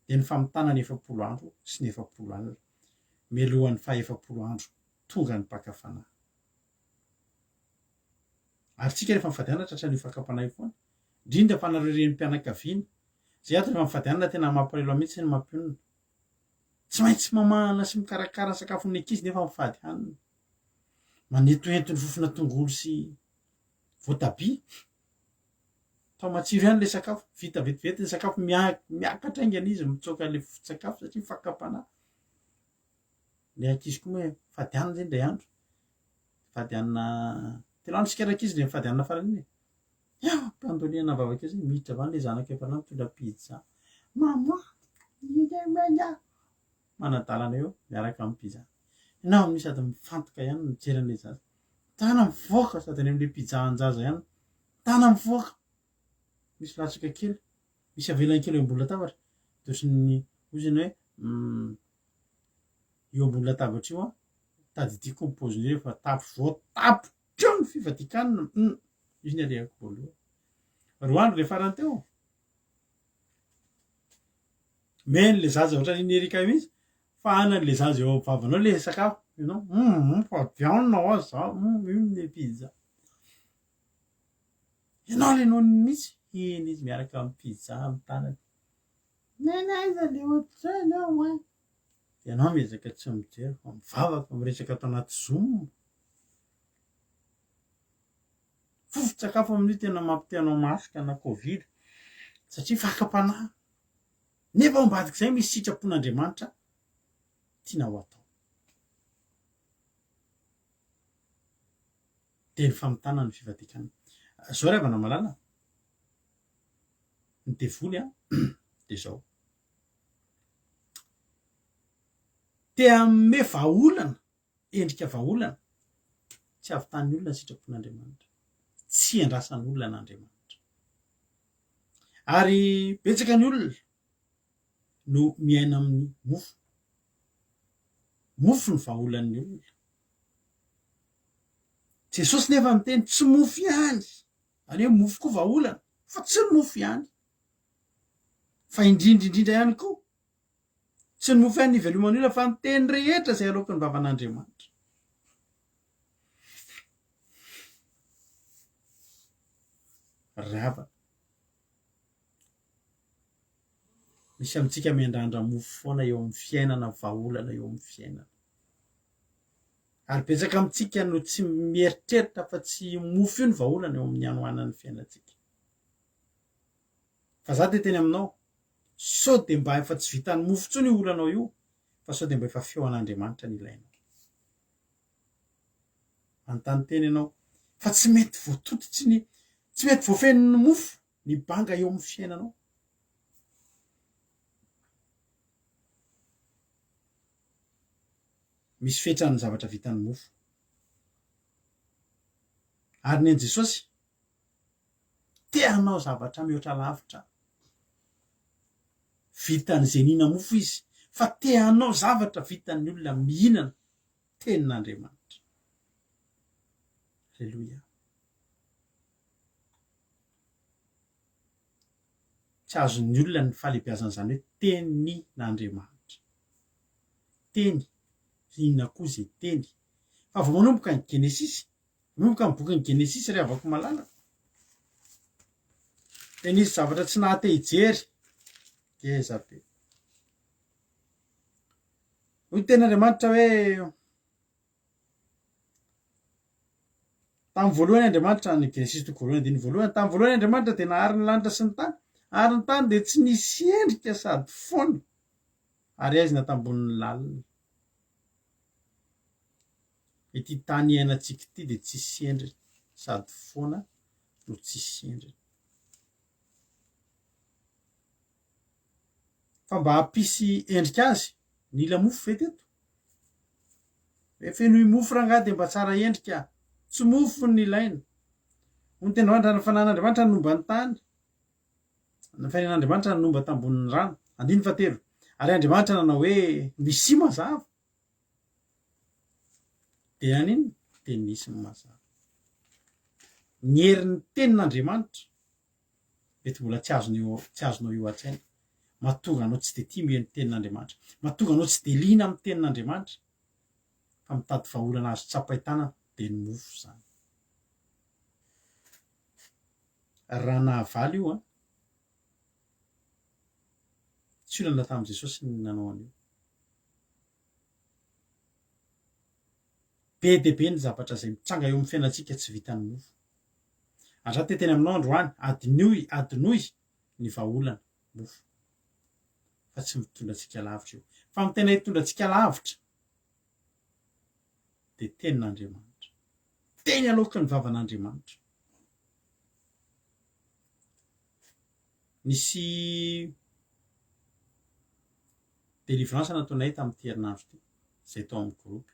dia ny famitana ny 40 andro sy ny 40 alina mialohan'ny faha 40 andro tonga ny mpaka fanahy. Ary tsika rehefa mifady hanina tratran'io fakam-panahy io foana. Indrindra fa nareo renim-pianakaviana. Zay ato rehefa mifady hanina tena mampalahelo ahy mihitsy ny mampionona. Tsy maintsy mamahana sy mikarakara ny sakafon'ny ankizy nefa mifady hanina. Manentoento ny fofona tongolo sy voatabia. Atao matsiro ihany ilay sakafo, vita vetivety ny sakafo, miakatra haingana izy mitsoaka ilay foto-tsakafo satria fakam-panahy. Ny ankizy koa moa fady hanina zay indray andro, fady hanina, telo andro isika rankizy dia mifady hanina farany iny e. Ya, mpandolihana vavaka eo zay, miditra avy any ilay zanaka efa lany mitondra pizza. Maman, manadalana eo miaraka amin'ny pizza. Ianao amin'io sady mifantoka ihany mijery an'ilay zaza. Tana mivoaka sady any amin'ilay pizza an-jaza ihany. Tana mivoaka. Misy latsaka kely, misy avelany kely eo ambony latabatra. Dia ohatran'ny hoy izy hoe eo ambony latabatra io an, tadidiako ny paoziny io rehefa tapy voatapitra eo ny fivadikanina. Io ny alehako voalohany. Roa andro ilay farany teo. Meny le zaza ohatran'iny Erika io mihitsy fa anany le zaza eo am-bavanao le sakafo ianao hum fa viande hoa za hum io le pizza. Ianao le nonony mihitsy hena izy miaraka amin'ny pizza amin'ny tanany. Neny aiza le ohatr'izany ao an? Ianao miezaka tsy mijery fa mivavaka miresaka ato anaty zoom. Fofon-tsakafo amin'io tena mampite hanao masque na covid satria fakam-panahy. Nefa ao ambadik'izay misy sitrapon'Andriamanitra tiana ho atao. Dia ny famitana ny fivadikanana. Zao ry havana malala, ny devoly an, dia zao. Te hanome vahaolana endrika vahaolana, tsy havitan'ny olona ny sitrapon'Andriamanitra, tsy iandrasan'olona an'Andriamanitra. Ary betsaka ny olona no miaina amin'ny mofo. Mofo ny vahaolan'ny olona. Jesosy nefa miteny tsy mofo ihany, izany hoe mofo koa vahaolana, fa tsy ny mofo ihany. Fa indrindra indrindra ihany koa Tsy ny mofo ihany no iveloman'ny olona fa ny teny rehetra izay aloaky ny vavan'Andriamanitra. Ry havana, misy amintsika miandrandra mofo foana eo amin'ny fiainana, vahaolana eo amin'ny fiainana. Ary betsaka amintsika no tsy mieritreritra fa tsy io mofo io ny vahaolana eo amin'ny hanoanan'ny fiainantsika. Fa za dia teny aminao, sao dia mba efa tsy vitan'ny mofo intsony io olanao io, fa sao dia mba efa feo an'Andriamanitra no ilainao. Manontany tena ianao, fa tsy mety voatototry ny, tsy mety voafehin'ny mofo ny banga eo amin'ny fiainanao. Misy fetrany ny zavatra vitan'ny mofo. Ary ny an'i Jesosy, Te hanao zavatra mihoatra lavitra vitan'izay nihina mofo izy, fa te hanao zavatra vitan'ny olona mihinana tenin'Andriamanitra. Aleloia. Tsy azon'ny olona ny fahalehibiazan'izany hoe tenin'Andriamanitra. Teny, inona koa izay teny? Fa vao manomboka ny Genesisy, Manomboka amin'ny bokin'ny Genesisy ry havako malala. Dia nisy zavatra tsy nahate hijery. Ngeza be. Hoy ny tenin'Andriamanitra hoe tamin'ny voalohany Andriamanitra ny Genesisy toko voalohany andininy voalohany tamin'ny voalohany Andriamanitra dia nahary ny lanitra sy ny tany ary ny tany dia tsy nisy endrika sady foana ary aizina tambonin'ny lalina. Ity tany iainantsika ity dia tsisy endriny, sady foana no tsisy endriny. Fa mba hampisy endrika azy, nila mofo ve teto? Hoe fenoy mofo rangahy dia mba tsara endrika. Tsy mofo no nilaina. Hoy ny teny raha ny fananan'Andriamanitra no nomba ny tany. Ny fanenan'Andriamanitra no nomba tambonin'ny rano. Andininy fahatelo. Ary Andriamanitra nanao hoe, Misia mazava. Dia naninona? Dia nisy ny mazava. Ny herin'ny tenin'Andriamanitra mety mbola tsy azonao tsy azonao io an-tsaina. Mahatonga anao tsy dia tia mihaino tenin'Andriamanitra. Mahatonga anao tsy dia liana amin'ny tenin'Andriamanitra. Fa mitady vahaolana azo tsapain-tanana dia ny mofo izany. Raha nahavaly io an, tsy olana tamin'i Jesosy ny nanao an'io. Be dia be ny zavatra izay mitranga eo amin'ny fiainantsika tsy vitan'ny mofo. Ary za te hiteny aminao androany, adinoy, adinoy ny vahaolana, mofo. Fa tsy mitondra antsika lavitra io. Fa ny tena hitondra antsika lavitra dia tenin'Andriamanitra. Teny aloaky ny vavan'Andriamanitra. Nisy délivrance nataonay tamin'ity herinandro ity, izay tao amin'ny groupe.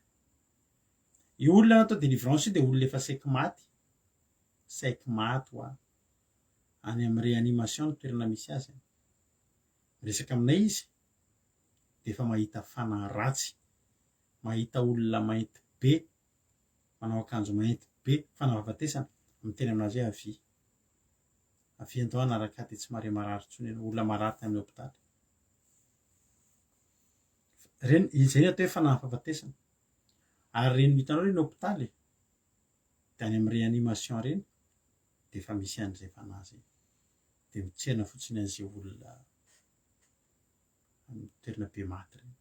Io olona natao délivrance io dia olona efa saiky maty, saiky maty hoa, any amin'ny réanimation ny toerana misy azy. Miresaka aminay izy dia efa mahita fanahy ratsy, mahita olona mainty be, manao akanjo mainty be, fanafafatesana, miteny aminazy hoe avia. Avia andao hanaraka ahy dia tsy mahare marary intsony ianao, olona marary tany amin'ny hopitaly. Ireny, izay ny atao hoe fanahy fahafatesana. Ary ireny hitanao ireny hopitaly e, dia any amin'ny réanimation ireny dia efa misy an'izay fanahy izay. Dia mitsena fotsiny an'izay olona amin'ny toerana be maty ireny.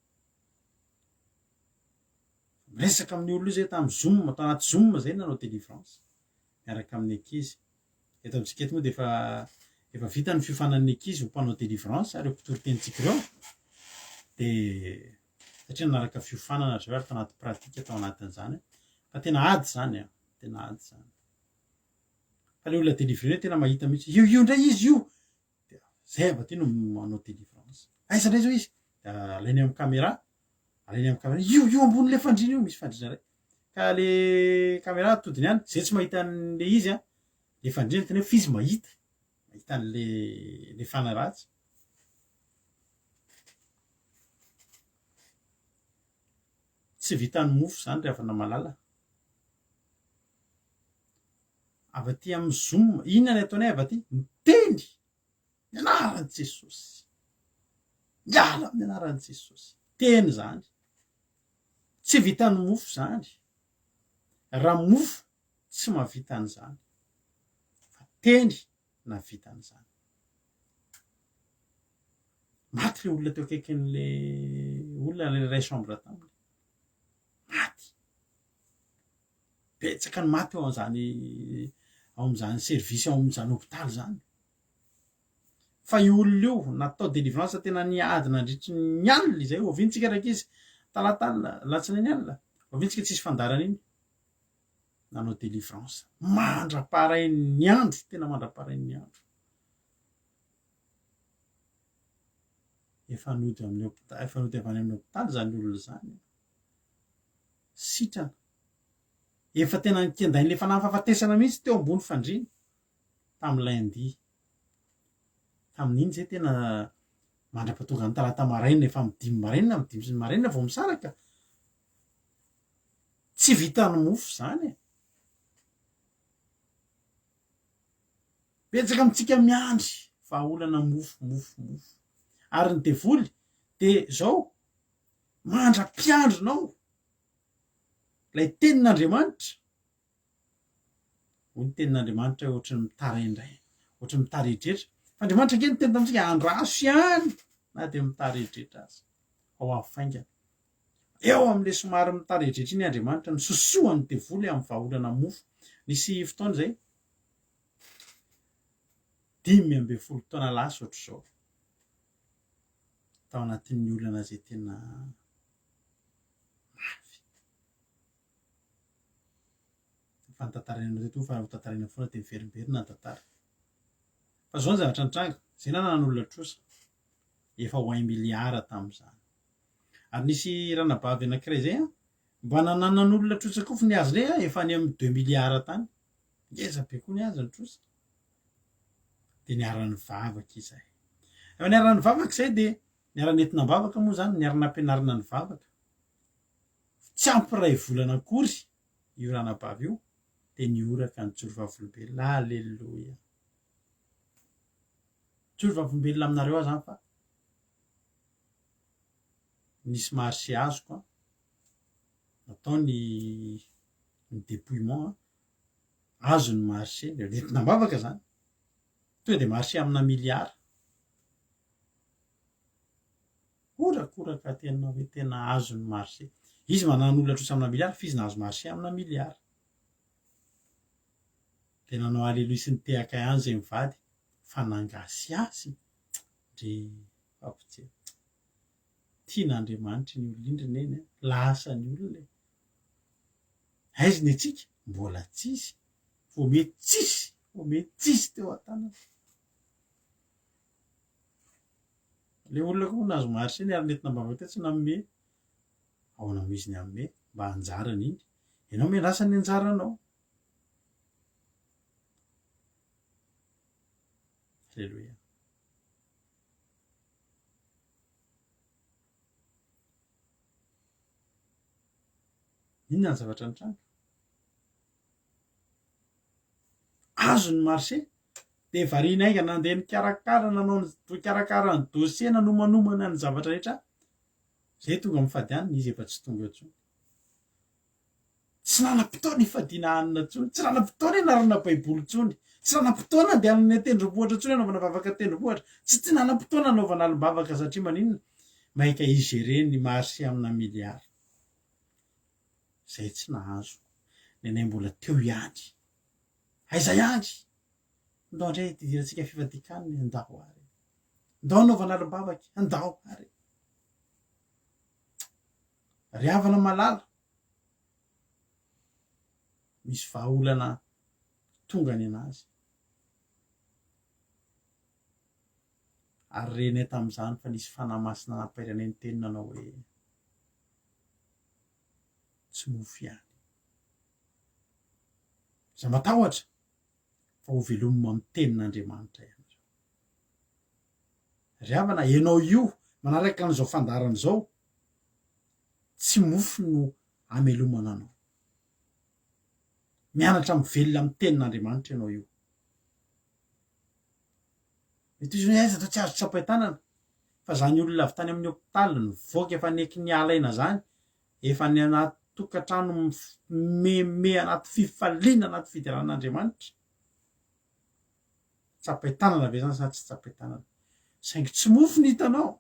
Miresaka amin'ny olona io izay tamin'ny zoom, tao anaty zoom izay nanao délivrance miaraka amin'ny ankizy. Eto amintsika eto moa dia efa efa vita ny fiofanan'ny ankizy ho mpanao délivrance ireo mpitory tenintsika ireo. Dia satria nanaraka fiofanana ry zareo ary tao anaty pratique tao anatin'izany. Fa tena ady izany an, tena ady izany. Fa ilay olona délivré tena mahita mihitsy, io io indray izy io! Dia zay avy aty no manao délivrance. Aiza indray izao izy? Dia alainy amin'ny caméra, alainy amin'ny caméra, io io ambonin'ilay fandriana io, misy fandriana iray. Ka le caméra atodiny any, zay tsy mahita an'le izy an, le fandriana tena hoe f'izy mahita, mahita an'le le fanahy ratsy. Tsy vitan'ny mofo izany ry havana malala. Avy aty amin'ny zoom, inona ny ataonay avy aty? Miteny! Ny anaran'i Jesosy. Miala amin'ny anaran'i Jesosy. Teny izany. Tsy vitan'ny mofo izany. Raha mofo tsy mahavita an'izany. Fa teny nahavita an'izany. Maty ilay olona teo akaikin'ilay olona ilay iray chambre taminy. Maty. Betsaka ny maty ao amin'izany ao amin'izany service ao amin'izany hopitaly izany. Fa io olona io natao délivrance tena niady nandritry ny alina izay, oviantsika rankizy talata alina, alatsinainy alina, oviantsika tsisy fandaharana iny, nanao délivrance mandra-parain'ny andro, tena mandra-parain'ny andro. Efa nody amin'ny hopitaly, efa nody avy any amin'ny hopitaly izany olona izany. Sitrana. Efa tena nikendain'ilay fanahy fahafatesana mihitsy teo ambony fandriana tamin'ny lundi. Tamin'iny izay tena mandra-pahatonga ny talata maraina, efa amin'ny dimy maraina, amin'ny dimy sy ny maraina vao misaraka. Tsy vitan'ny mofo izany e. Betsaka amintsika miandry vahaolana mofo, mofo, mofo. Ary ny devoly dia izao, mandra-piandrinao ilay tenin'Andriamanitra, hoy ny tenin'Andriamanitra hoe ohatran'ny mitaraindraina, ohatran'ny mitaredretra. Fa Andriamanitra ange niteny tamintsika, andraso ihany na dia mitaredretra aza. Ao avy faingana. Eo amin'ilay somary mitaredretra iny Andriamanitra, nisosohan'ny devoly amin'ny vahaolana mofo. Nisy fotoana izay, 15 taona lasa ohatr'izao, tao anatin'ny olana izay tena mafy. Efa notantaraina teto fa hotantaraina foana dia miverimberina ny tantara. Fa izao ny zavatra nitranga, izay nananan'olona trosa, efa ho un milliard tamin'izany. Ary nisy ranabavy anankiray izay an, mba nananan'olona trosa koa fa ny azy indray an, efa any amin'ny deux milliards tany. Ngeza be koa ny azy ny trosa. Dia niara-nivavaka izahay. Rehefa niara-nivavaka izahay dia niara-nentina am-bavaka moa izany, niara-nampianarina nivavaka. Tsy ampy iray volana akory io ranabavy io dia nihoraka nijoro vavolombelona. Aleloia! Mijoro vavolombelona aminareo aho izany fa nisy marché azoko an, natao ny ny dépouillement an, azo ny marché, nentina am-bavaka izany, tonga dia marché amina milliard. Horakoraka tena hoe tena azo ny marché. Izy manana olona trosa amina milliard fa izy nahazo marché amina milliard. Dia nanao aleloia sy nitehaka ihany izay mivady fa nangasiasy. Ndry mpampijery. Tian'Andriamanitra iny olona iny ry neny a. Lasa ny olona e. Aiza ny antsika? Mbola tsisy. Vao mety tsisy. Vao mety tsisy teo an-tanana. Ilay olona koa moa nahazo marché ny ary nentina am-bavaka teo tsy nanome. Ahoana moa izy ny hanome? Mba anjarany iny. Ianao miandrasa ny anjaranao. Alléluia. Inona ny zavatra nitranga? Azo ny marché dia variana haingana nandeha nikarakara nanao ny nikarakara ny dossier nanomanomana ny zavatra rehetra. Izay tonga mifady hanina izy efa tsy tonga intsony. Tsy nanam-potoana hifadiana hanina intsony, tsy nanam-potoana hianarana Baiboly intsony, tsy nanam-potoana handehanana any an-tendrombohitra intsony hanaovana vavaka an-tendrombohitra, tsy tsy nanam-potoana hanaovana alim-bavaka satria maninona? Maika hi-gérer ny marché amina milliards. Izay tsy nahazo. Nenay mbola teo ihany. Aiza ihany? Ndao indray hidirantsika fifadian-kanina e, ndao ary. Ndao hanaovana alim-bavaka e, ndao ary. Ry havana malala, misy vahaolana tonga ny anazy. Ary renay tamin'izany fa nisy Fanahy Masina nampahery anay niteny nanao hoe, Tsy mofo ihany. Aza matahotra fa ho velomina amin'ny tenin'Andriamanitra ianareo. Ry havana, ianao io manaraka an'izao fandaharana izao, tsy mofo no amelomana anao. Mianatra mivelona amin'ny tenin'Andriamanitra ianao io. Mety hisy hoe aiza toa tsy azo tsapain-tanana. Fa zany olona avy tany amin'ny hopitaly nivoaka efa neky niala aina zany, efa any anaty tokantrano mimeme anaty fifaliana anaty fiderana an'Andriamanitra. Tsapain-tanana ve zany sa tsy tsapain-tanana? Saingy tsy mofo ny hitanao.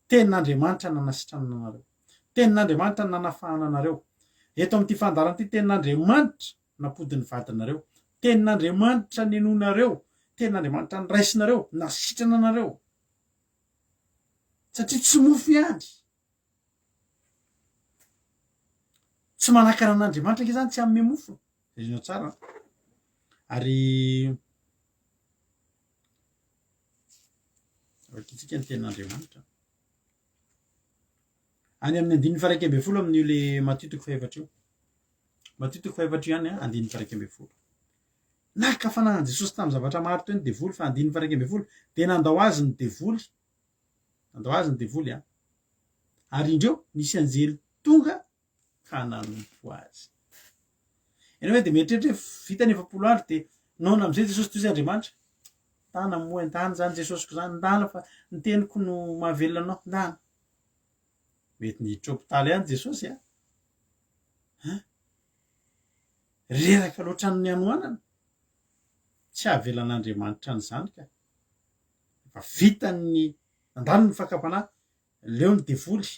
Tenin'Andriamanitra nanasitranana anareo. Tenin'Andriamanitra nanafahana anareo. Eto amin'ity fandaharana ity, Tenin'Andriamanitra nampody ny vadinareo. Tenin'Andriamanitra nenoinareo. Tenin'Andriamanitra noraisinareo, nasitrana anareo. Satria tsy mofo ihany. Tsy manakana an'Andriamanitra ange zany tsy hanome mofo. Jereo tsara an. Ary vakintsika ny tenin'Andriamanitra. Any amin'ny andininy faha 11 amin'io le Matio toko fahefatra io. Matio toko fahefatra io ihany an, andininy faha 11. Naka fanahy an'i Jesosy tamin'ny zavatra maro teo ny devoly fa andininy faha 11 dia nandao azy ny devoly. Nandao azy ny devoly an. Ary indreo nisy anjely tonga ka nanompo azy. Ianao hoe dia mieritreritra hoe vita ny 40 andro dia noana amin'izay Jesosy toy izay Andriamanitra. Ndana moa, ndana izany Jesosiko izany, ndana fa ny teniko no mahavelona anao, ndana. Mety niditra hopitaly ihany Jesosy a. Hein? Reraka loatra ny hanoanana. Tsy havelan'Andriamanitra an'izany ka. Efa vita ny nandalo ny fakam-panahy, leo ny devoly.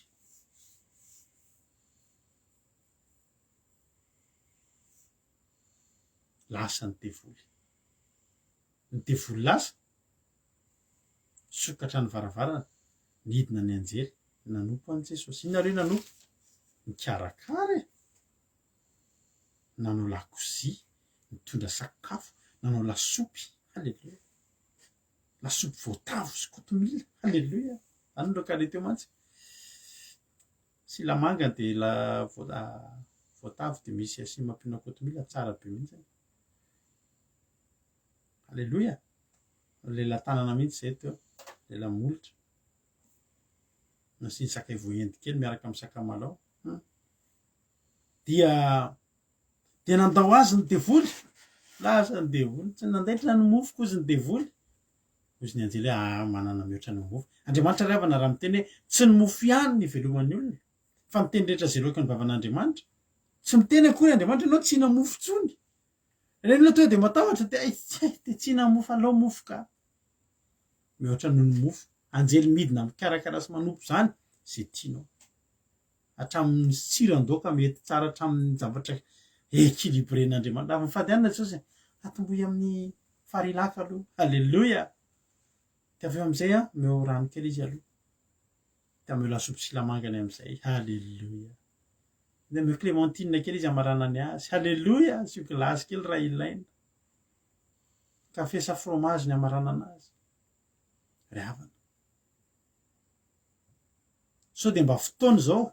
Lasa ny devoly. Ny devoly lasa, nisokatra ny varavarana, nidina ny anjely, nanompo an'i Jesosy. Inona ary hoe nanompo? Nikarakara e! Nanao lakozia, nitondra sakafo, nanao lasopy. Haleloia! Lasopy voatavo sy kotomila. Haleloia! Zany no laoka teo mantsy. Silamanga dia la voatavo dia misy asiana ampiana kotomila tsara be mihitsy. Aleloia! Lela tanana mihitsy izay teo, lela molotra. Nasiany sakay voaendy kely miaraka amin'ny sakamalao. Hmm. Dia dia nandao azy ny devoly. Lasa ny devoly, tsy nandaitra ny mofoko hozy ny devoly. Hozy ny anjely hoe ah manana mihoatra ny mofo. Andriamanitra ry havana raha miteny hoe tsy ny mofo ihany ny iveloman'ny olona fa ny teny rehetra izay loaky ny vavan'Andriamanitra. Tsy miteny akory Andriamanitra ianao tsy hina mofo intsony. Ireny olona tonga dia matahotra dia ay tsy dia tsy hina mofo aleo mofo ka. Mihoatra noho ny mofo. Anjely midina mikarakara sy manompo izany izay tianao. Hatramin'ny siran-doaka mety tsara hatramin'ny zavatra. Équilibren'Andriamanitra. Avy mifady hanina Jesosy, atombohy amin'ny Farilac aloha. Alléluia! Dia avy eo amin'izay an, omeo rano kely izy aloha. Dia omeo lasopy silamangany amin'izay. Alléluia! Dia omeo clémentine kely izy hamaranany azy. Alléluia! Asio glace kely raha ilaina. Café sa fromage ny hamaranana azy. Ry havana. Sao dia mba fotoana izao,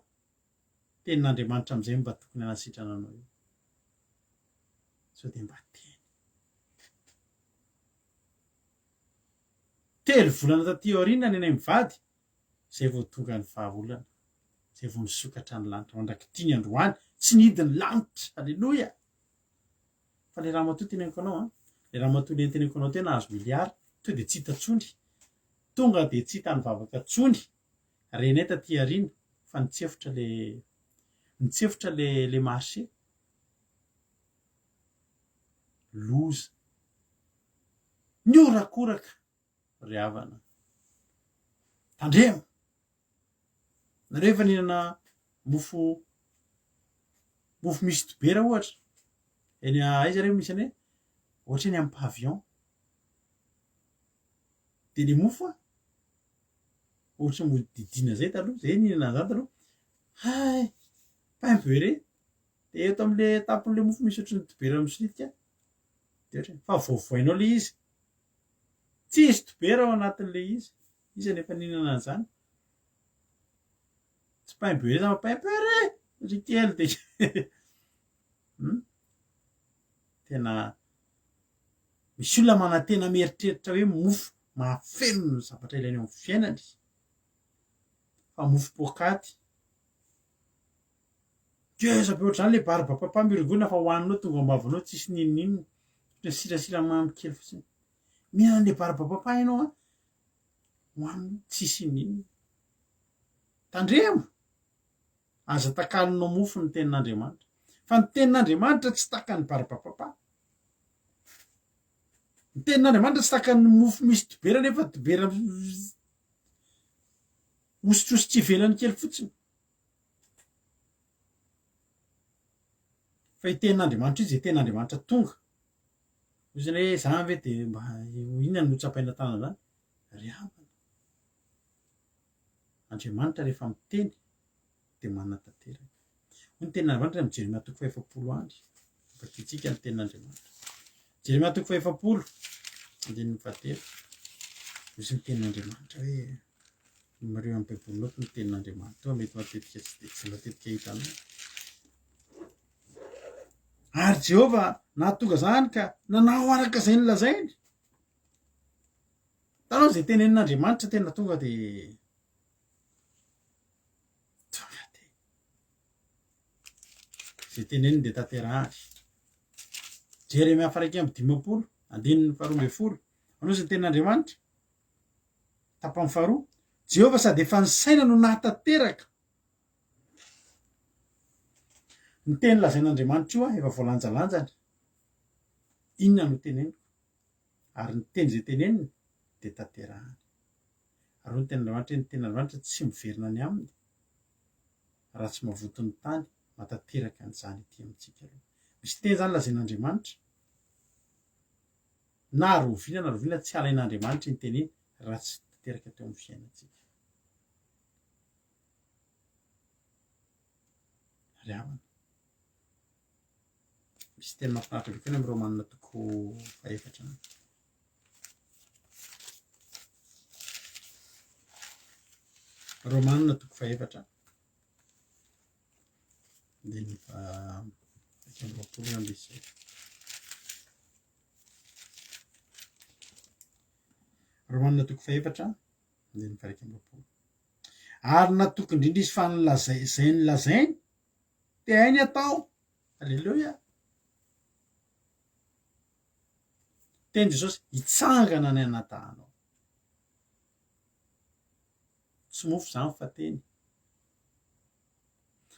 tenin'Andriamanitra amin'izay no mba tokony hanasitrana anao io. Sao dia mba teny. Telo volana taty aoriana ny anay mivady, izay vao tonga ny vahaolana, izay vao nisokatra ny lanitra. Mandrak'ity ny androany, tsy nihidy ny lanitra. Aleloia! Fa le ramatoa teneniko anao an, le ramatoa le teneniko anao teo nahazo milliard, to dia tsy hita tsony, tonga dia tsy hita nivavaka tsony, renay taty aoriana fa nitsefotra le nitsefotra le le marché. Loza. Nihorakoraka ry havana. Tandremo! Nareo efa nihinana mofo mofo misy dibera ohatra? Eny aiza re misy an'iny? Ohatra eny amin'ny pavillon. Dia le mofo a, ohatra mody didina zay taloha, zay nihinana an'izany taloha, hay! Pain beurré. Dia eto amin'le tampon'le mofo misy ohatran'ny dibera misolitika, dia ohatra fa voavoainao le izy, tsisy dibera ao anatin'le izy. Iza no efa nihinana an'izany? Tsy pain beurré zany fa pain beurré! Ry kely dia hmm? Tena misy olona manantena mieritreritra hoe mofo mahafeno ny zavatra ilainy eo amin'ny fiainany. Fa mofo poakaty. Ngeza be ohatr'izany le barbe papa mirongona fa hohaninao tonga am-bavanao tsisy n'inon'inona. Ohatran'ny sirasiramamy kely fotsiny. Mihinana le barbe papa ianao an, hohanina tsisy inoninona. Tandremo! Aza takalonao mofo ny tenin'Andriamanitra. Fa ny tenin'Andriamanitra tsy takan'ny barbe papa. Ny tenin'Andriamanitra tsy takan'ny mofo misy dibera nefa dibera hositositra ivelany kely fotsiny. Fa io tenin'Andriamanitra io izay tenin'Andriamanitra tonga. Hoy izy hoe zany ve dia mba inona no tsapaina tanana zany? Ry havana, Andriamanitra rehefa miteny dia manatanteraka. Hoy ny tenin'Andriamanitra amin'ny Jeremia toko fahefapolo any. Vakintsika ny tenin'Andriamanitra. Jeremia toko fahefapolo, andininy fahatelo. Misy ny tenin'Andriamanitra hoe mariho amin'ny Baibolinao ny tenin'Andriamanitra. Mety matetika tsy dia tsy matetika hitanao. Ary Jehovah nahatonga izany ka nanao araka izay nolazainy. Hitanao izay tenenin'Andriamanitra tena tonga dia tonga dia izay teneniny dia tanterahany. Jeremia faha 51, andininy faharoa ambin'ny folo. Anao izay tenin'Andriamanitra? Tapany faharoa. Jehovah sady efa nisaina no nahatanteraka Ny teny lazain'Andriamanitra io efa voalanjalanjany. Inona no teneniko? Ary ny teny izay teneniny dia tanterahany. Ary hoy ny tenin'Andriamanitra hoe ny tenin'Andriamanitra tsy miverina any aminy raha tsy mavoto ny tany mahatanteraka an'izany ety amintsika aloha. Misy teny izany lazain'Andriamanitra na rahoviana na rahoviana tsy alain'Andriamanitra iny teny iny raha tsy tanteraka teo amin'ny fiainantsika. Ry havana. Misy teny mahafinaritra be koa any amin'ny Romanina toko fahefatra any. Romanina toko fahefatra. Andininy faha 21 angamba izy izay. Romanina toko fahefatra, andininy faha 21. Ary natoky indrindra izy fa ny lazai, izay nolazainy dia hainy atao. Aleloia. Teny Jesosy, hitsangana ny anadahinao. Tsy mofo izany fa teny.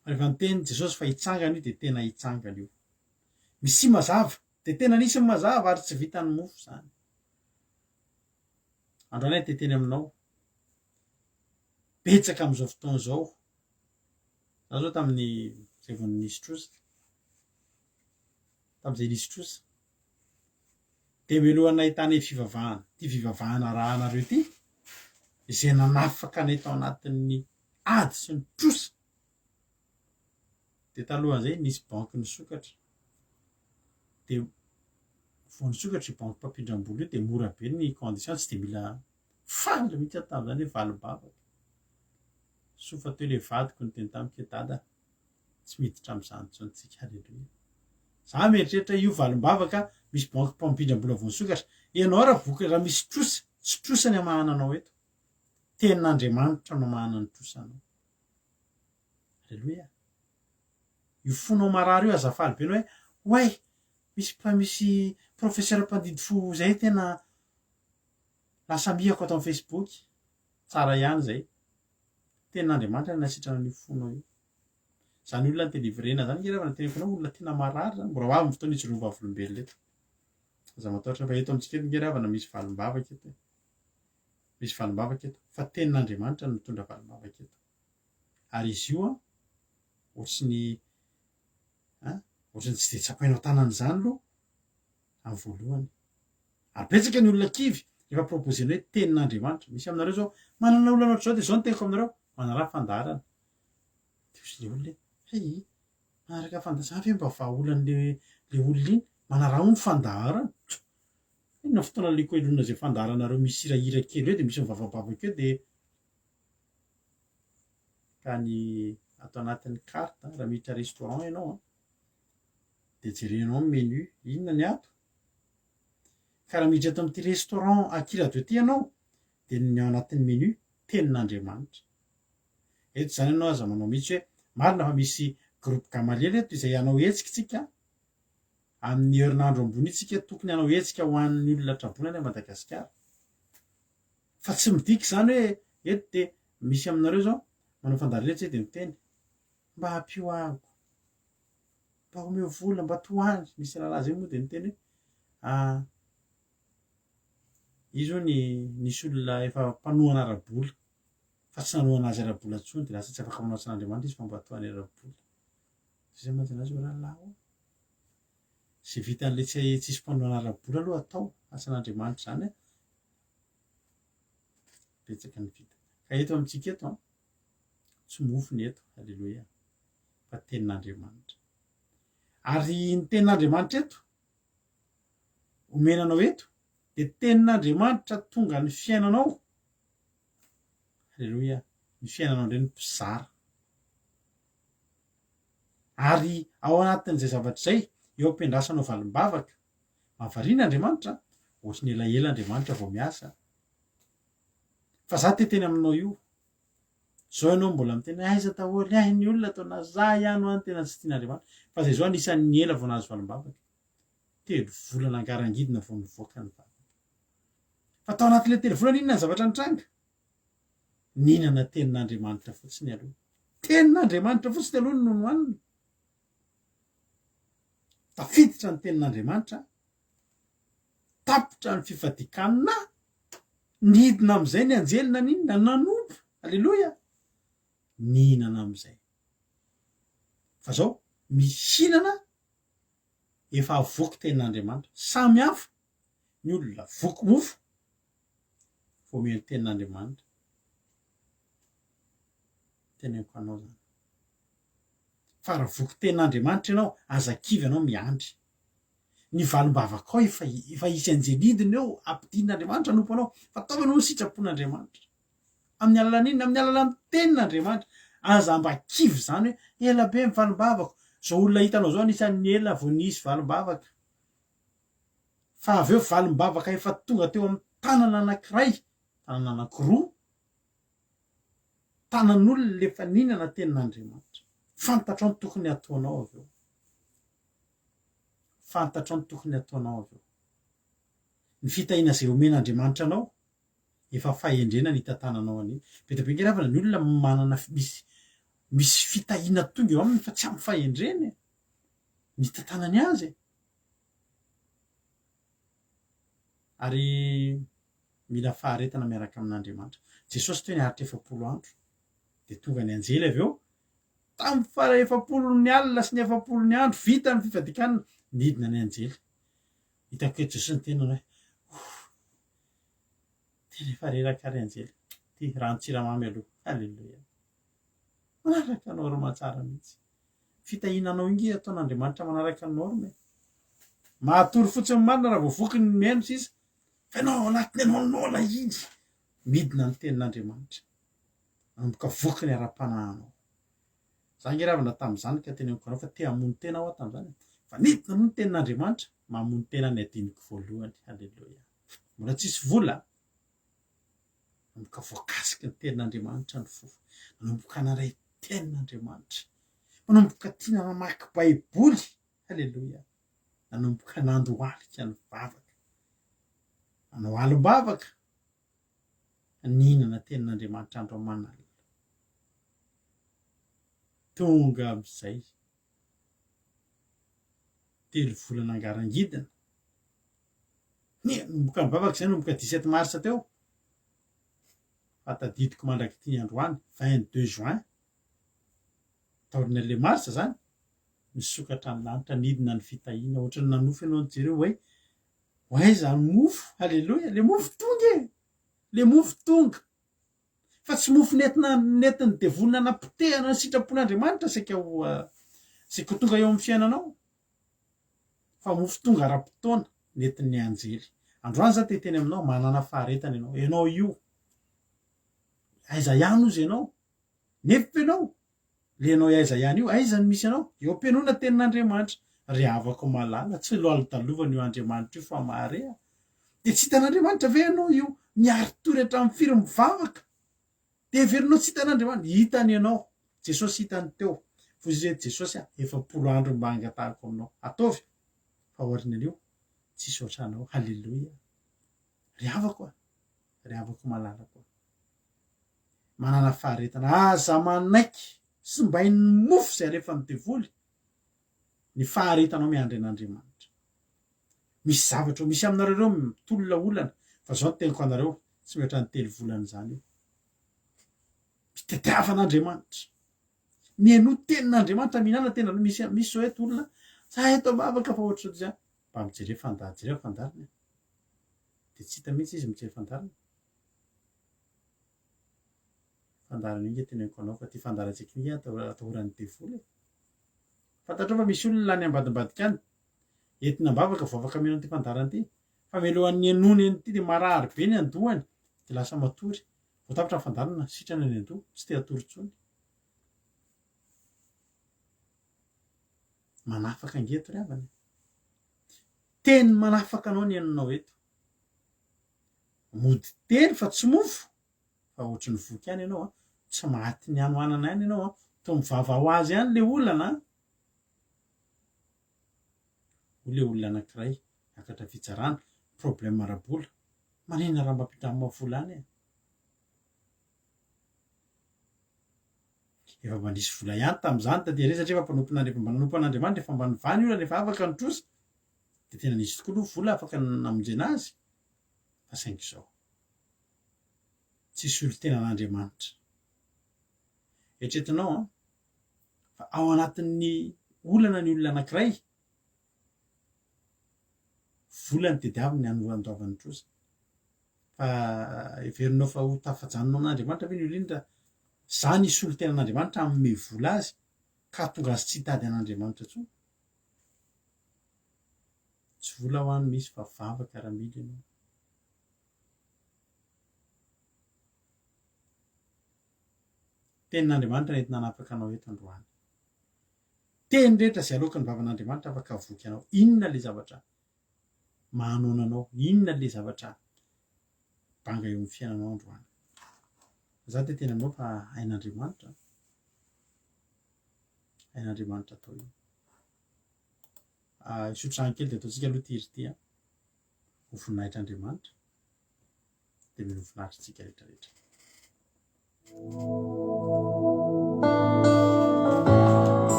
Fa rehefa niteny Jesosy fa hitsangana io dia tena hitsangana io. Misia mazava, dia tena nisy ny mazava ary tsy vitan'ny mofo izany. Androany aho te hiteny aminao, betsaka amin'izao fotoana izao, za zao tamin'ny zay vao nisy trosa. Tamin'izay nisy trosa. Dia mialohan'ny nahitana io fivavahana, ity fivavahana arahanareo ity, izay nanafaka anay tao anatin'ny ady sy ny trosa, dia talohan'izay nisy banky nisokatra. Dia vao nisokatra io banky mpampindram-bola io dia mora be ny condition, tsy dia mila faly mihitsy aho tamin'izany hoe valim-bavaka. Soa fa teo ilay vadiko niteny tamiko hoe dada, tsy miditra amin'izany intsony tsika, haleloia. Za mieritreritra io valim-bavaka misy banky mpampindram-bola vao nisokatra. Ianao raha boky raha misy trosa, tsy trosa ny hamahana anao eto. Tenin'Andriamanitra no hamahana ny trosanao. Haleloia. Io fonao marary io aza faly be anao hoe oay misy misy professeur mpandidy fo zay tena lasa mihako ato amin'ny Facebook. Tsara ihany zay. Tenin'Andriamanitra no nasitrana an'io fonao io. Zany olona ni-delivrena zany nge raha teneniko anao olona tena marary zany. Mbola ho avy ny fotoana hijoroan'ny vavolombelona eto. Aza matahotra fa eto amintsika eto nge ry havana misy valim-bavaka eto e. Misy valim-bavaka eto. Fa tenin'Andriamanitra no mitondra valim-bavaka eto. Ary izy io an, ohatry ny an, ohatry ny tsy dia tsapainao tanana izany aloha amin'ny voalohany. Ary betsaka ny olona kivy rehefa proposer-na hoe tenin'Andriamanitra. Misy aminareo izao manana olana ohatr'izao dia izao no teniko aminareo, manaraha fandaharana. Dia hozy ilay olona hoe, hay, manaraka fandaharana, za ve mba vahaolan'le le olona iny? Manaraha hono fandaharana. Tjo! Inona fotoana aleoko helonina izay fandaharanareo misy hirahira kely eo dia misy mivavabavaka eo dia ka ny ato anatin'ny carte raha miditra restaurant ianao an, dia jerenao ny menu, inona ny ato? Ka raha miditra eto amin'ity restaurant Akiradio ity ianao dia ny ao anatin'ny menu, tenin'Andriamanitra. Eto izany ianao aza manao mihitsy hoe marina fa misy groupe Gamaliel eto izay hanao hetsika tsika amin'ny herinandro ambony io tsika tokony hanao hetsika ho an'ny olona traboina any Madagasikara. Fa tsy midika izany hoe eto dia misy aminareo izao manao fandaharana eto zay dia miteny mba ampio ahako, mba omeo vola, mba tohano. Misy rahalahy zay moa dia niteny hoe ah, izy hono nisy olona efa mpanohana ara-bola fa tsy nanohana azy ara-bola intsony dia lasa tsy afaka manao asan'Andriamanitra izy fa mba tohany ara-bola. Zay mantsy anazy hoe rahalahy ô. Izay vitan'ilay tsy tsisy mpanohana ara-bola aloha atao asan'Andriamanitra izany an. Betsaka ny vita. Ka eto amintsika eto an, tsy mofo ny eto, aleloia, fa tenin'Andriamanitra. Ary ny tenin'Andriamanitra eto, omena anao eto, dia tenin'Andriamanitra tonga ny fiainanao. Aleloia, ny fiainanao indray no mpizara. Ary ao anatin'izay zavatra izay, eo am-piandrasanao valim-bavaka, mahavariana Andriamanitra, ohatry ny elaela Andriamanitra vao miasa. Fa za te teny aminao io, zao ianao mbola miteny hoe aiza daholo eh ny olona toa na za ihany hoa no tena tsy tian'Andriamanitra. Fa zay zao anisan'ny ela vao nahazo valim-bavaka. Telo volana angarangidina vao nivoaka ny vavaka. Fa tao anatin'ilay telo volana inona ny zavatra nitranga? Nihinana tenin'Andriamanitra fotsiny aloha. Tenin'Andriamanitra fotsiny aloha no nohanina. Tafiditra ny tenin'Andriamanitra, tapitra ny fifadikanina, nidina amin'izay ny anjely naninona? Nanompo. Aleloia! Nihinana amin'izay. Fa zao, mihinana efa voky tenin'Andriamanitra. Samy hafa ny olona voky mofo vao mihaino tenin'Andriamanitra. Teneniko anao zany. Fa raha voky tenin'Andriamanitra ianao, aza kivy ianao miandry. Ny valim-bavakao efa efa hisy anjely hidina eo, ampidinin'Andriamanitra hanompo anao. Fa ataovy aloha ny sitrapon'Andriamanitra. Amin'ny alalan'ny inona? Amin'ny alalan'ny tenin'Andriamanitra. Aza mba kivy izany hoe ela be ny valim-bavako. Izao olona hitanao izao anisan'ny ela vao nisy valim-bavaka. Fa avy eo valim-bavaka efa tonga teo amin'ny tanana anankiray, tanana anankiroa, tanan'olona efa nihinana tenin'Andriamanitra. Fantatrao ny tokony hataonao avy eo. Fantatrao ny tokony hataonao avy eo. Ny fitahiana izay omen'Andriamanitra anao, efa fahendrena ny hitantananao an'iny. Be dia be ange ry havana ny olona manana misy misy fitahiana tonga eo aminy fa tsy ampy fahendrena e. Ny hitantanany azy e. Ary mila faharetana miaraka amin'Andriamanitra. Jesosy teo niaritra 40 andro. Dia tonga ny anjely avy eo, tamin'ny fara 40 ny alina sy ny 40 ny andro, vita ny fifadikanana. Nidina ny anjely. Hitako hoe Jesosy niteny hoe, Ouh, tena efa reraka ry anjely. Ty ranon-tsiramamy aloha. Alléluia. Manaraka norme tsara mihitsy. Fitahiana anao inge ataon'Andriamanitra manaraka norme e. Mahatory fotsiny marina raha vao voky ny mihaino sisa. Fa ianao ao anatiny ianao noana iny. Midina ny tenin'Andriamanitra. Manomboka voky ny ara-panahinao. Za nge ravina tamin'izany ka teneniko anao fa te hamono tena aho tamin'izany e. Fa nidina aloha ny tenin'Andriamanitra, mamono tena ny adinoko voalohany. Haleloia. Mbola tsisy vola. Nanomboka voakasiky ny tenin'Andriamanitra ny fo. Nanomboka naray tenin'Andriamanitra. Nanomboka tiana namaky Baiboly. Haleloia. Nanomboka nandohalika nivavaka. Nanao alim-bavaka. Nihinana tenin'Andriamanitra andro aman'alina. Tonga amin'izay. Telo volana angarangidina. Nanomboka nivavaka izay nanomboka 17 mars teo. Fa tadidiko mandrak'ity ny androany, 22 juin. Taorian'ilay mars izany, nisokatra ny lanitra, nidina ny fitahiana. Ohatran'ny nanofy ianao nijery hoe ho aiza ny mofo? Aleloia! Le mofo tonga e! Le mofo tonga. Fa tsy mofo nentina nentin'ny devoly nanapotehana ny sitrapon'Andriamanitra saika ho saika ho tonga eo amin'ny fiainanao. Fa mofo tonga ara-potoana nentin'ny anjely. Androany za te hiteny aminao, manàna faharetana ianao. Ianao io. Aiza ihany ozy ianao? Nefa ianao, le ianao aiza ihany io, aiza no misy anao? Eo am-pihainoana tenin'Andriamanitra. Ry havako malala, tsy loalodalovana io Andriamanitra io fa mahare a. Dia tsy hitan'Andriamanitra ve ianao io miari-tory hatramin'ny firy mivavaka? Dia heverinao tsy hitan'Andriamanitra? Hitany ianao. Jesosy hitany teo. Hoy izy hoe, Jesosy a, 40 andro mba angatahako aminao. Ataovy, fa aorianan'io, tsisy ohatranao. Haleloia. Ry havako a, ry havako malalako a. Manana faharetana. Aza manaiky simbain'ny mofo izay alefan'ny devoly ny faharetanao miandry an'Andriamanitra. Misy zavatra eo, misy aminareo ireo mitolona olana, fa izao no teniko anareo, tsy mihoatra ny telo volana izany io. Mitadiava an'Andriamanitra. Mihainoa tenin'Andriamanitra, mihinana tena, misy misy zao eto olona, za eto am-bavaka fa ohatr'izao dia mba mijere fanda, jereo fandaharana e. Dia tsy hita mihitsy izy mijery fandaharana. Fandaharana io nge teneniko anao fa ty fandaharantsika io nge atahoran'ny devoly e. Fantatrao fa misy olona any ambadimbadika any, entina am-bavaka vao afaka mihaino an'ity fandaharana ity, fa mialohan'ny henoany an'ity dia marary be ny andohany, dia lasa matory. Vao tapitra ny fandaharana, sitrana ny andoha, tsy te hatory intsony. Manafaka ange eto ry havana e. Teny manafaka anao ny henonao eto. Mody teny fa tsy mofo, fa ohatry ny voky ihany ianao an, tsy maty ny hanoanana ihany ianao an, toa mivava ho azy ihany le olana an! Hoy le olona anankiray, niakatra fitsarana, problème ara-bola, maninona raha mba ampindramina vola any e? Efa mba nisy vola ihany tamin'izany taty aoriana satria efa mpanompon'Andriamanitra, efa mba nanompo an'Andriamanitra, efa mba nivaha ny olana, efa afaka ny trosa, dia tena nisy tokoa aloha vola afaka namonjena azy, fa saingy izao. Tsy solontena an'Andriamanitra. Eritreretinao an, fa ao anatin'ny olana ny olona anankiray, vola no tediaviny handoavany ny trosa. Fa heverinao fa ho tafajanona amin'Andriamanitra ve ny olona iny raha zany hisolo tena an'Andriamanitra hanome vola azy ka hahatonga azy tsy hitady an'Andriamanitra intsony? Tsy vola hoa no misy fa vavaka raha mila ianao. Tenin'Andriamanitra nentina hanafaka anao eto androany. Teny rehetra izay aloaky ny vavan'Andriamanitra afaka havoky anao. Inona ilay zavatra mahanoana anao? Inona ilay zavatra banga eo amin'ny fiainanao androany? Za dia teny aminao fa hain'Andriamanitra. Hain'Andriamanitra atao io. Ah, hisotro rano kely dia ataontsika aloha ity hira ity an. Ho voninahitr'Andriamanitra. Dia mino ho finaritra isika rehetra rehetra.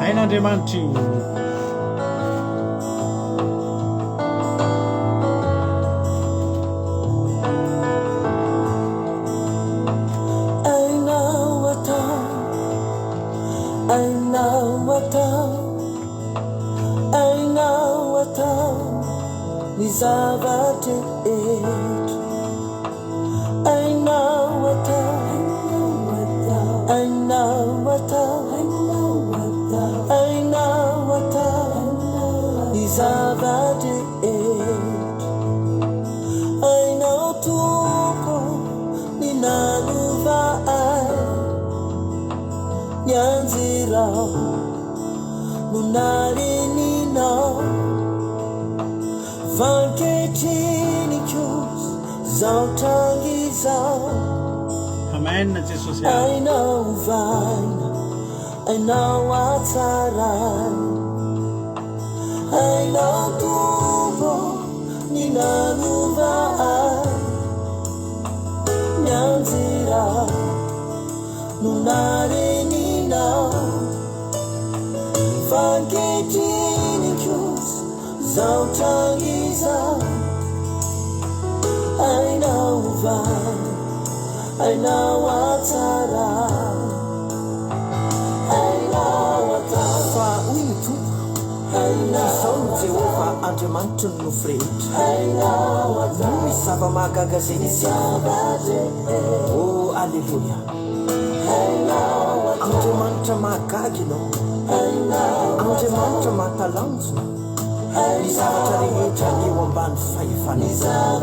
Hain'Andriamanitra io. Ainao atao, ainao atao, ainao. Ny zava-drehetra Hainao atao Hainao atao Hainao atao Ny zava-drehetra Hainao Tompo Ny nanova ahy Ny anjerao No nareninao Fa ankehitriny kosa Zao tranga izao Amen Jesosy a. Ainao ovaina Ainao hatsaraina Ainao Tompo Ny nanova ahy Ny anjera No nareninao Fa ankehitriny kosa Zao tranga izao Ainao ovaina Ainao hatsaraina Ainao atao Fa hoy ny Tompo, Izao no Jehovah Andriamanitry ny nofo rehetra, Noho ny zava-mahagaga izay niseho. Oh, aleloia! Andriamanitra mahagaga Ianao, Andriamanitra mahatalanjona, ny zavatra rehetra eo ambany fahefanao.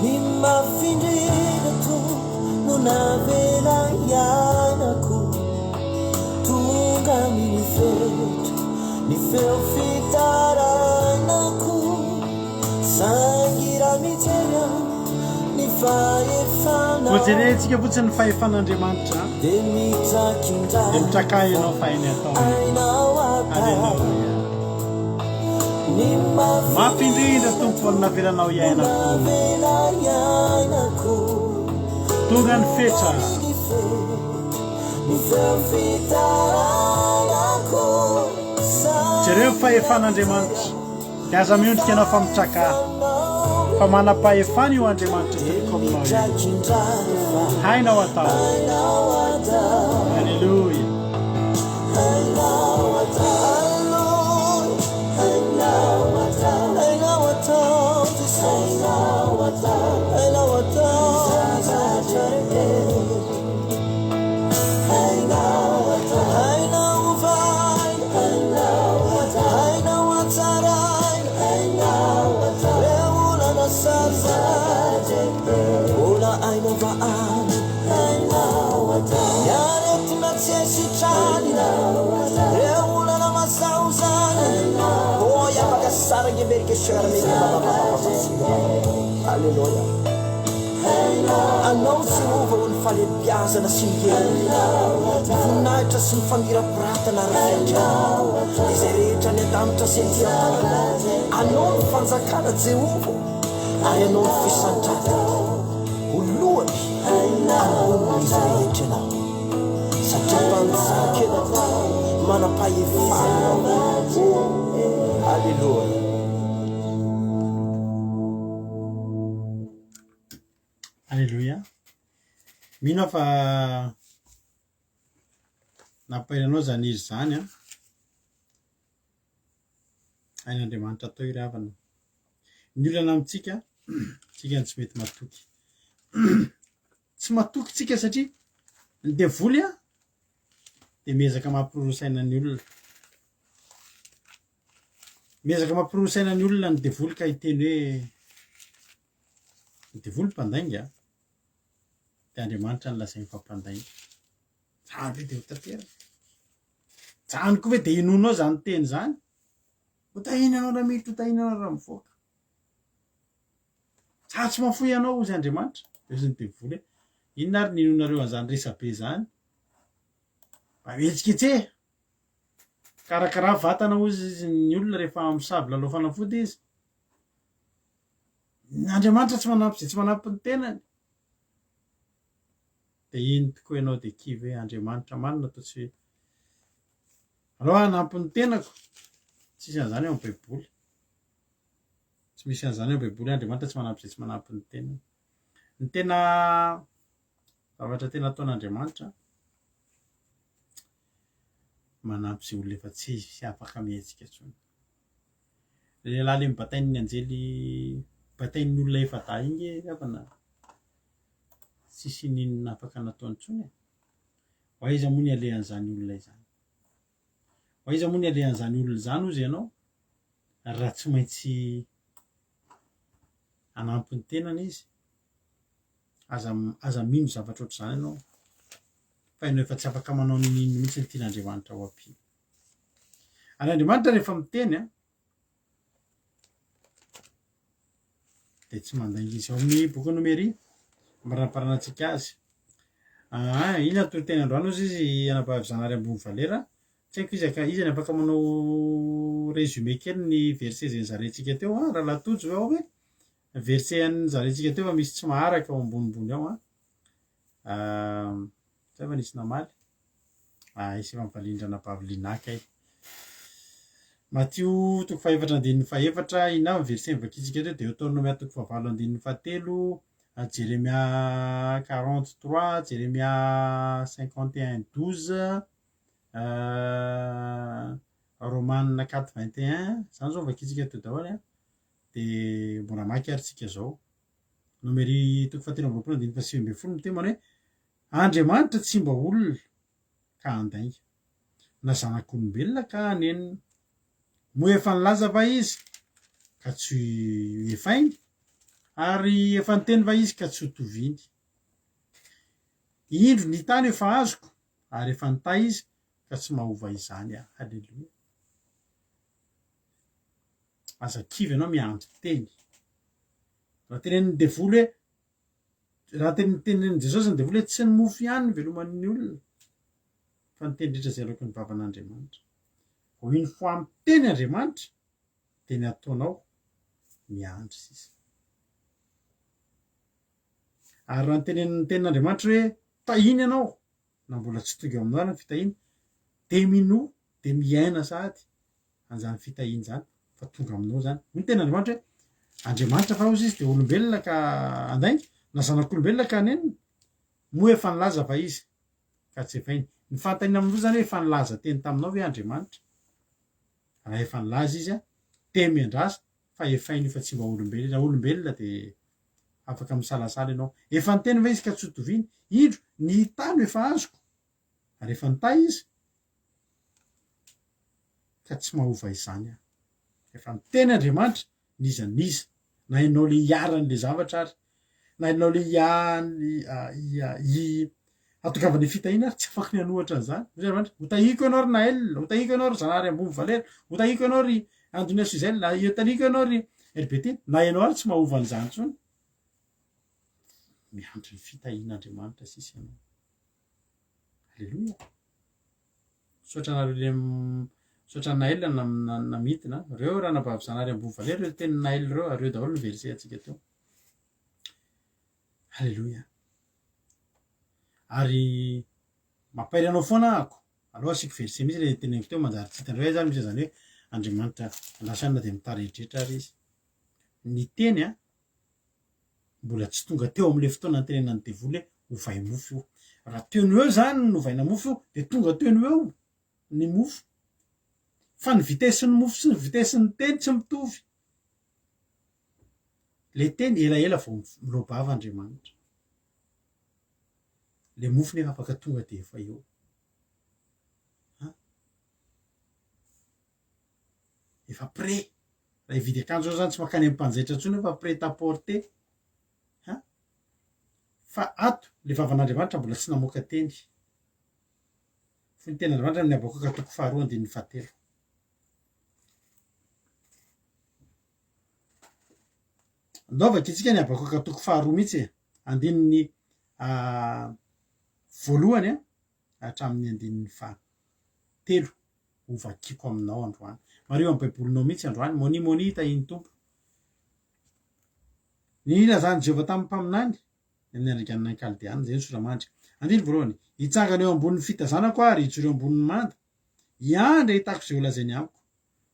Ny mafy indrindra Tompo no navela hiainako Tonga amin'ny fetra ny feo fitarainako Saingy raha mijery aho ny fahefanao Vao jerentsika fotsiny ny fahefan'Andriamanitra Dia mitraky indray dia mitraka ianao fa hainy atao. Ainao atao Alléluia. Ny mafy Mafy indrindra Tompo no navelanao no hiainako. navela hiainako Tonga ny Tonga fetra. ny fetra ny feo fitarainako Jereo ny Saingy raha fahefan'Andriamanitra. mijery aho Dia aza ny miondrika ianao fa mitraka. fahefanao Fa manam-pahefana io Andriamanitra Dia tompoko aminao io. mitraky indray fa Hainao atao. Hainao atao Alléluia. Hainao atao Hainao atao Hainao atao Jesosy Hainao atao Hainao atao ny zavatra rehetra Hainao atao Hainao ovaina Hainao atao Hainao hatsaraina Hainao atao Ireo olana sarotra Mbola hainao vahana Hainao atao Ny aretina tsy hay sitranina Ireo olana masaozana Oh, afaka saranga merika shara merika ba ba ba ba ba singa ba ba. Alléluia. Anao Jehovah ho ny fahalehibiazana sy ny hery, ny voninahitra sy ny famirapiratana ary ny fiandrianana, izay rehetra any an-danitra sy ety an-tany. Anao ny fanjakana, Jehovah ô, ary Anao ny fisandratana. Ho lohany ambonin'izy rehetra Ianao, satria Mpanjaka Ianao, manam-pahefana Ianao. Oh, Aleloia. Alléluia. Mino aho fa nampahery anao izany hira izany an. Hain'Andriamanitra atao ry havana. Ny olana amintsika, tsika no tsy mety matoky. Tsy matoky tsika satria ny devoly an dia miezaka mampiroro saina ny olona. Miezaka mampiroro saina ny olona ny devoly ka hiteny hoe ny devoly mpandainga dia Andriamanitra no lazainy fa mpandainga. Zany ve dia ho tanteraka? Zany koa ve dia inoanao zany teny zany? Ho tahiana ianao raha miditra, ho tahiana ianao raha mivoaka. Za tsy mahafoy anao hozy Andriamanitra. Dia hozy ny devoly hoe, inona ary ny inoanareo an'izany resabe izany? Mba mihetsiketseha. Karakara vatana hozy izy ny olona rehefa mosavy lalao fanafody izy. Andriamanitra tsy manampy izay tsy manampy ny tenany. Dia iny tokoa ianao dia kivy hoe Andriamanitra marina toa tsy Aleo hanampy ny tenako. Tsisy an'izany ao amin'ny Baiboly. Tsy misy an'izany ao Baiboly, Andriamanitra tsy manampy izay tsy manampy ny tenany. Ny tena zavatra tena ataon'Andriamanitra, manampy izay olona efa tsy afaka mihetsika intsony. Ilay lehilahy ilay nobatain'ny anjely, batain'ny olona efa-dahy iny nge ry havana, tsisy n'inona afaka nataony intsony e. Ho aiza moa ny alehan'izany olona izany? Ho aiza moa ny alehan'izany olona izany hozy ianao raha tsy maintsy hanampy ny tenany izy? Aza aza mino zavatra ohatr'izany ianao fa ianao efa tsy afaka manao n'inon'inona mihitsy ny tian'Andriamanitra ho ampiana. Ary Andriamanitra rehefa miteny an, dia tsy mandainga izy. Ao amin'ny bokin'ny Nomery, ambarambaranantsika azy. Ah, inona ny toriteny androany hozy izy anabavy Zanahary ambony Valera. Tsy haiko izy aka, iza ny afaka manao résumé kely ny verset izay nizarentsika teo an, Rahalahy Tojo ve ao ve? Verset an'ny nizarentsika teo fa misy tsy maharaka ao ambonimbony ao an. Ah, tsy hay fa nisy namaly. Ah, isy efa mivalian-dranabavy Lina kay. Matio toko fahefatra andininy fahefatra, inona avy ny verset novakintsika teo? Deoteronomia toko fahavalo andininy fahatelo, Jeremia 43, Jeremia 51 12, Romana 4 21, izany izao novakintsika teo daholo an, dia mbola hamaky ary tsika izao. Nomery toko fahatelo amby 20 andininy fahasivy ambin'ny folo miteny manao hoe Andriamanitra tsy mba olona ka handainga, na zanak'olombelona ka hanenina. Moa efa nilaza va izy ka tsy ho efainy? Ary efa niteny va izy ka tsy ho toviany? Indro ny tany efa azoko, ary efa nitahy izy ka tsy mahova izany aho. Haleloia. Aza kivy ianao miandry teny. Raha tenenin'ny devoly hoe Raha tenenin'i Jesosy ny devoly hoe tsy ny mofo ihany no iveloman'ny olona fa ny teny rehetra izay aloaky ny vavan'Andriamanitra. Vao une fois miteny Andriamanitra dia ny ataonao miandry sisa. Ary raha nitenenin'ny tenin'Andriamanitra hoe tahiny ianao na mbola tsy tonga eo aminao ary ny fitahiana dia minoa dia miaina sahady an'izany fitahiana izany fa tonga aminao izany. Hoy ny tenin'Andriamanitra hoe, Andriamanitra fa hozy izy dia olombelona ka handainga, na zanak'olombelona ka hanenina? Moa efa nilaza va izy ka tsy efainy? Ny fanontaniana amin'ireo izany hoe efa nilaza teny taminao ve Andriamanitra? Raha efa nilaza izy dia miandrasa fa efainy io fa tsy mba olombelona. Raha olombelona dia afaka misalasala ianao. Efa niteny va izy ka tsy ho toviany? Indro, ny tany efa azoko, ary efa nitahy izy, ka tsy mahova izany aho. Efa miteny Andriamanitra n'iza n'iza, na ianao le iharan'le zavatra ary, na ianao le i hatongavan'ny fitahiana ary tsy afaky ny hanohatra an'izany. Hoy Andriamanitra, ho tahiko ianao ry Naël, ho tahiko ianao ry Zanahary ambony Valera, ho tahiko ianao ry Andonia Suzelle, na ho tahiko ianao ry RBT, na ianao ary tsy mahova an'izany intsony. Miandry ny fitahian'Andriamanitra sisa ianao. Aleloia. Misaotra anareo le misaotra Naël namidina. Reo ranabavy Zanahary ambony Valera reo tenin'i Naël reo ary reo daholo no verset antsika teo. Aleloia. Ary mampahery anao foana ahako. Aleo asiako verset mihitsy le teneniko teo manjary tsy hitanareo hoe zany misy an'izany hoe Andriamanitra andrasana dia mitaredretra ary izy. Ny teny a mbola tsy tonga teo amin'ilay fotoana nitenenan'ny devoly hoe ovay mofo io. Raha teo no eo izany no novaina mofo io dia tonga teo no eo ny mofo. Fa ny vitesse-n'ny mofo sy ny vitesse-n'ny teny tsy mitovy. Ilay teny elaela vao miloa-bava Andriamanitra. Ilay mofo nefa afaka tonga dia efa eo. An? Efa prêt. Raha hividy akanjo zao zany tsy mankany amin'ny mpanjaitra intsony fa prêt à porter. Ha? Fa ato le vavan'Andriamanitra mbola tsy namoaka teny. Fony ny tenin'Andriamanitra amin'ny Habakoka toko faharoa andininy fahatelo. Andao vakintsika ny Habakoka toko faharoa mihitsy e. Andininy voalohany a. hatramin'ny andininy faha telo ho vakiako aminao androany. Mariho amin'ny Baibolinao mihitsy androany. Moni moni tahin'ny Tompo. Ny nilazan'i Jehovah tamin'ny mpaminany ny amin'ny handringanana ny Kaldeana, izay ny sora-mandry. Andininy voalohany, Hitsangana eo ambonin'ny fitazanako aho ary hijoro eo ambonin'ny manda, hiandry hahitako izay holazainy amiko.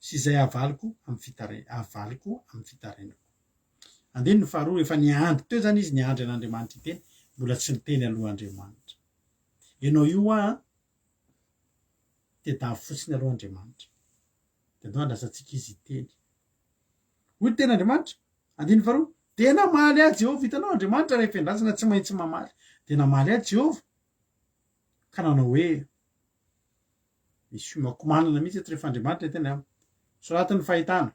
Sy izay havaliko amin'ny fitare, havaliko amin'ny fitarainako. Andininy faharoa, efa niandry teo izany izy, niandry an'Andriamanitra hiteny, mbola tsy niteny aloha Andriamanitra. Ianao io hoa an, tedavo fotsiny aloha Andriamanitra. Dia andao andrasantsika izy hiteny. Hoy ny tenin'Andriamanitra, andininy faharoa, Dia namaly ahy Jehovah, hitanao, Andriamanitra rehefa endrasana tsy maintsy mamaly. Dia namaly ahy Jehovah, ka nanao hoe, Misy fiomankomanana mihitsy eto rehefa Andriamanitra hiteny an. Soraty ny fahitana.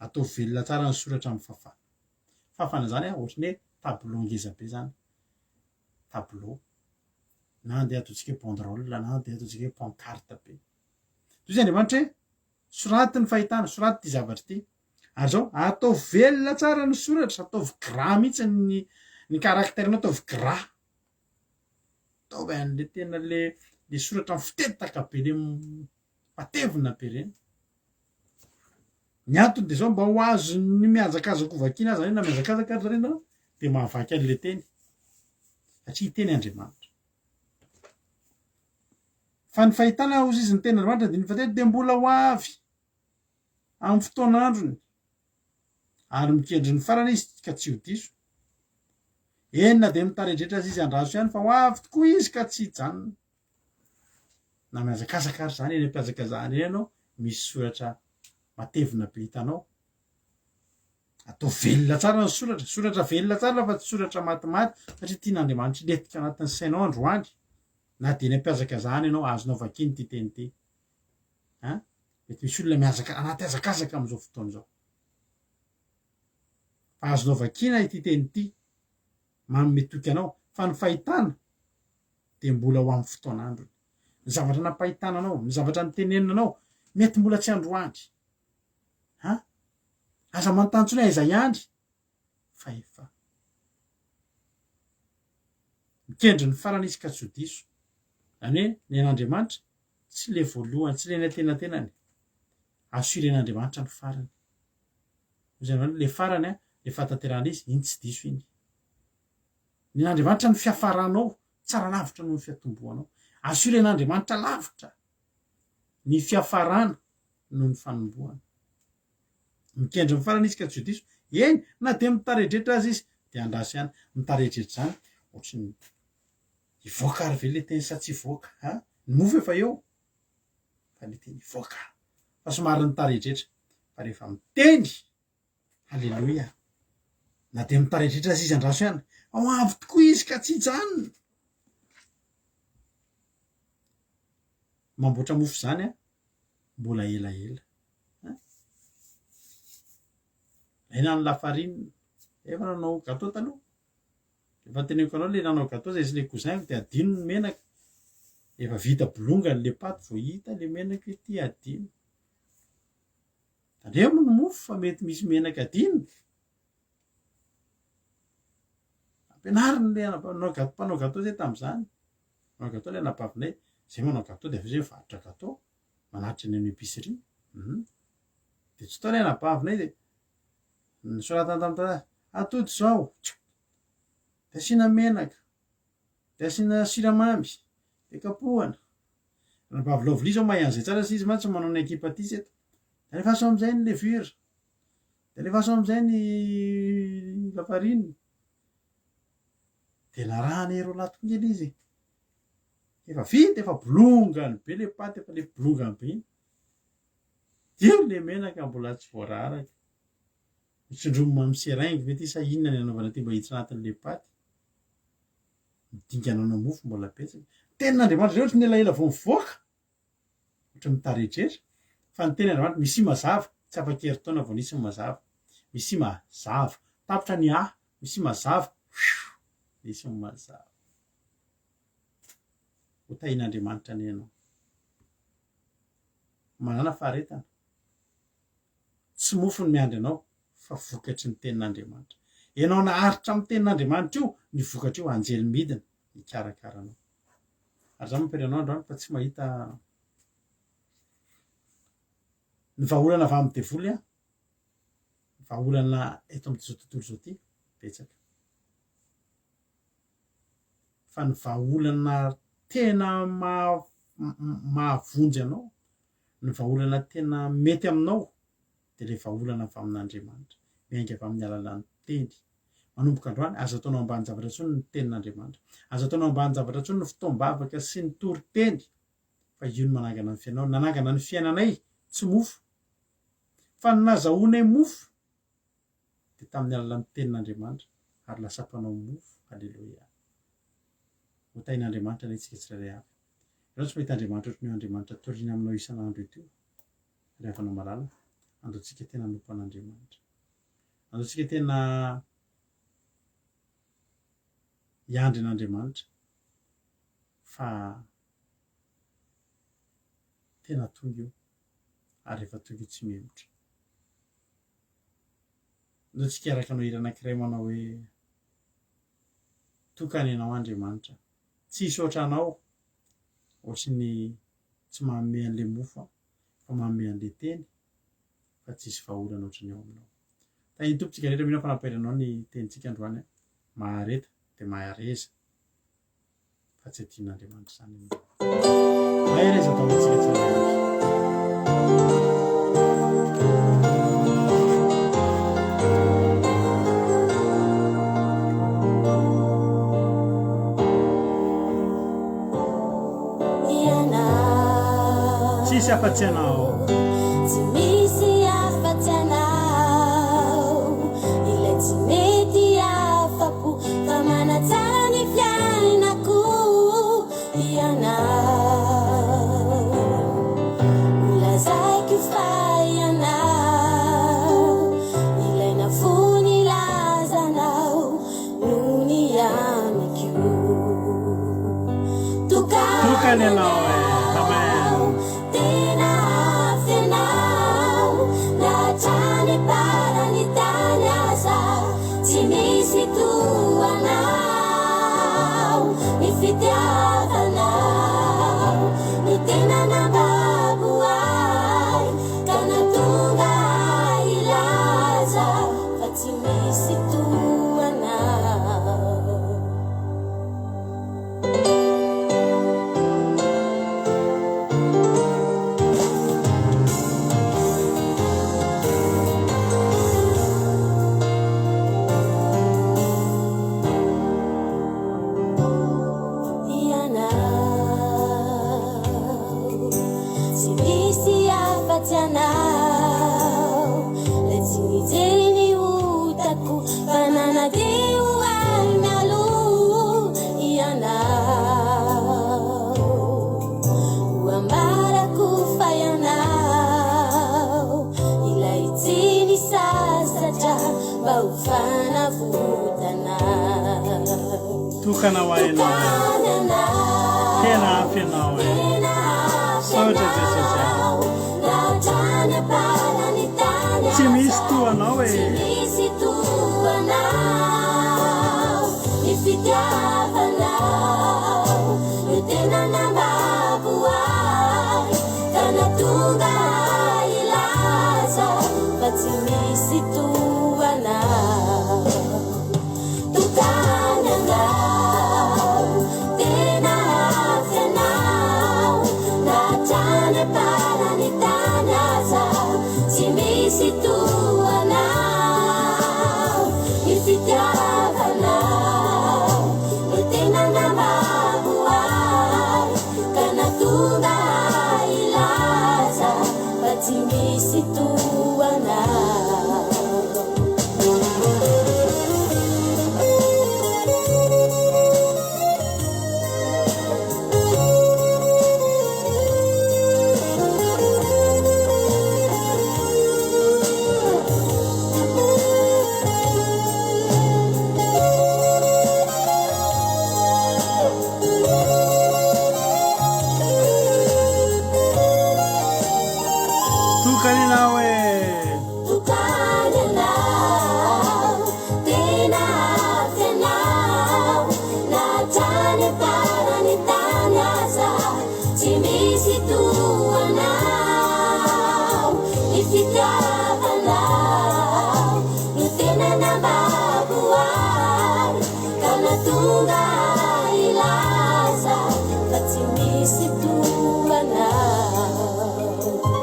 Ataovy velona tsara ny soratra amin'ny fafana. Fafana izany an, ohatran'ny hoe tableau ngeza be izany. Tableau. Na andeha ataontsika hoe banderole, na andeha ataontsika hoe pancarte be. Toy izay Andriamanitra hoe, soraty ny fahitana, soraty ity zavatra ity. Ary izao, ataovy velona tsara ny soratra, ataovy gras mihitsy ny ny caractère-nao, ataovy gras. Ataovy an'le tena le le soratra mifitetaka be le matevina be reny. Ny antony de zao mba ho azon'ny mihazakazaka ho vakiana aza na mihazakazaka ary zareo de mahavaky an'le teny. Satria hiteny Andriamanitra. Fa ny fahitana hozy izy ny tenin'Andriamanitra andininy fahatelo dia mbola ho avy amin'ny fotoan'androny ary mikendry ny farany izy ka tsy ho diso. Eny na dia mitaredretra aza izy andraso ihany fa ho avy tokoa izy ka tsy hijanona. Na mihazakazaka ary izany eny am-pihazakazahana eny ianao misy soratra matevina be hitanao. Atao velona tsara ny soratra, soratra velona tsara fa tsy soratra matimaty satria tian'Andriamanitra hilentika anatin'ny sainao androany na dia eny am-pihazakazahana ianao azonao vakiana ity teny ity. An? Mety misy olona mihazaka anaty hazakazaka amin'izao fotoana izao. Fa azonao vakiana ity teny ity, manome toky anao fa ny fahitana dia mbola ho amin'ny fotoan'androny. Ny zavatra nampahitana anao, ny zavatra nitenenina anao, mety mbola tsy androany. An? Aza manontany intsony hoe aiza ihany fa efa. Mikendry ny farany izy ka tsy ho diso. Izany hoe ny an'Andriamanitra tsy le voalohany, tsy le ny antenatenany. Assuren'Andriamanitra ny farany. Izany hoe le farany an, le fahatanterahana izy, iny tsy diso iny. Ny an'Andriamanitra ny fiafaranao tsara lavitra noho ny fiatombohanao. Assuren'Andriamanitra lavitra ny fiafarana noho ny fanombohana. Mikendry ny farany izy ka tsy ho diso. Eny, na dia mitaredretra aza izy, dia andraso ihany. Mitaredretra izany, ohatry ny hivoaka ary ve le teny sa tsy hivoaka? Ha? Ny mofo efa eo, fa le teny hivoaka. Fa somary nitaredretra. Fa rehefa miteny, haleloia, na dia mitaredretra aza izy andraso ihany, fa ho avy tokoa izy ka tsy hijanona. Mamboatra mofo izany an, mbola elaela. Alaina ny lafarinina, efa nanao gateau taloha? Efa teneniko anao le nanao gateau zay sy le cousin-ko de adino ny menaka, efa vita bolongany le paty vao hita le menaka hoe ty adino. Tandremo ny mofo fa mety misy menaka adino. Ampianariny le anaba- gateau, mpanao gateau zay tamin'izany, mpanao gateau le anabavinay, zay manao gateau de avy eo zay mivarotra gateau. manatitra eny amin'ny épicerie hum de tsy tao le anabavinay de nosoratana tamin'ny taratasy atody zao tsk de asiana menaka de asiana siramamy de kapohana anabavy Lovely zao mahay an'izay tsara izy mantsy manao ny ekipa aty eto de alefaso am'izay ny levure de alefaso am'izay ny lafarine de narahana roalahy tokoa nge le izy e Efa vita, efa bolongany be le paty, efa le bolongany be iny. Io le menaka mbola tsy voararaka. Tsindromina amin'ny seringue ve ty sa inona ny anaovana ty mba hiditra anatin'le paty? Ny dingana hanao mofo mbola betsaka. Tenin'Andriamanitra zay ohatry ny elaela vao mivoaka. Ohatry ny mitaredretra. Fa ny tenin'Andriamanitra misia mazava, tsy afaka herintaona vao nisy ny mazava. Misia mazava. Tapitra ny A, misia mazava, whew, nisy ny mazava. Ho tahian'Andriamanitra anie ianao. Manàna faharetana. Tsy mofo ny miandry anao fa vokatry ny tenin'Andriamanitra. Ianao naharitra amin'ny tenin'Andriamanitra io, ny vokatr'io anjely midina hikarakara anao. Ary za mampire anao androany fa tsy mahita ny vahaolana avy amin'ny devoly aho. Vahaolana eto amin'izao tontolo izao ity betsaka. Fa ny vahaolana tena mahavonjy anao. Ny vahaolana tena mety aminao dia ilay vahaolana avy amin'Andriamanitra, miainga avy amin'ny alalan'ny Teny. Manomboka androany, aza ataonao ambanin-javatra intsony ny Tenin'Andriamanitra. Aza ataonao ambanin-javatra intsony ny fotoam-bavaka sy ny toriteny, fa io no manangana ny fiainanao. Nanangana ny fiainanay, tsy mofo. Fa ny nazahoanay mofo dia tamin'ny alalan'ny Tenin'Andriamanitra, ary lasa mpanao mofo. Aleloia. Ho tahin'Andriamanitra anie isika tsirairay avy. Ianao tsy mahita Andriamanitra ohatran'io Andriamanitra toriana aminao isan'andro ito io, ry havanao malala. Andao tsika tena hanompo an'Andriamanitra. Andao tsika tena hiandry an'Andriamanitra fa tena tonga io ary rehefa tonga io tsy mihemotra. Andao tsika hiaraka hanao hira anankiray manao hoe Tokana ianao Andriamanitra. Tsisy ohatranao, ohatry ny tsy manome an'ilay mofo aho fa manome an'ilay teny fa tsisy vahaolana ohatry ny ao aminao. Tahin'ny Tompo tsika rehetra, mino aho fa nampahery anao ny tenintsika androany an. Mahareta dia mahareza fa tsy adinon'Andriamanitra izany ianao. Mahereza daholo tsika tsirairay avy. Tsisy afa-tsy anao. Tsy misy afa-tsy anao. Ilay tsy mety afa-po fa manatsara ny fiainako ianao. Holazaiko fa ianao ilay nafoy nilazanao. Noho ny amiko. Tokana ianao e. Amen. Tena avy ianao na hatrany am-paran'ny tany aza tsy misy toa anao. Ny fitiavanao no tena nambabo ahy ka nahatonga ahy hilaza fa tsy misy toa anao. Ianao, tsy misy afa-tsy anao, Ilay tsy nijery ny otako fa nanadio ahy mialoha Ianao. Ho ambarako fa Ianao, Ilay tsy nisasatra mba ho fanavotana. Tokana ho ahy ianao e. Tena ampy ianao e. Misaotra Jesosy a. Tsy misy toa anao e. Tsy misy toa anao. Ny fitiavanao no tena nambabo ahy ka nahatonga ahy hilaza fa tsy misy toa anao. Tokana anao, tena avy anao, na hatrany am-paran'ny tany aza, tsy misy toa anao. Ny fitiavanao no tena nambabo ahy, ka nahatonga ahy hilaza fa tsy misy toa anao. Tokana ianao e. Tokana ianao, tena avy ianao, na hatrany am-paran'ny tany aza, tsy misy toa anao. Ny fitiavanao no tena nambabo ahy, ka nahatonga ahy hilaza fa tsy misy toa anao.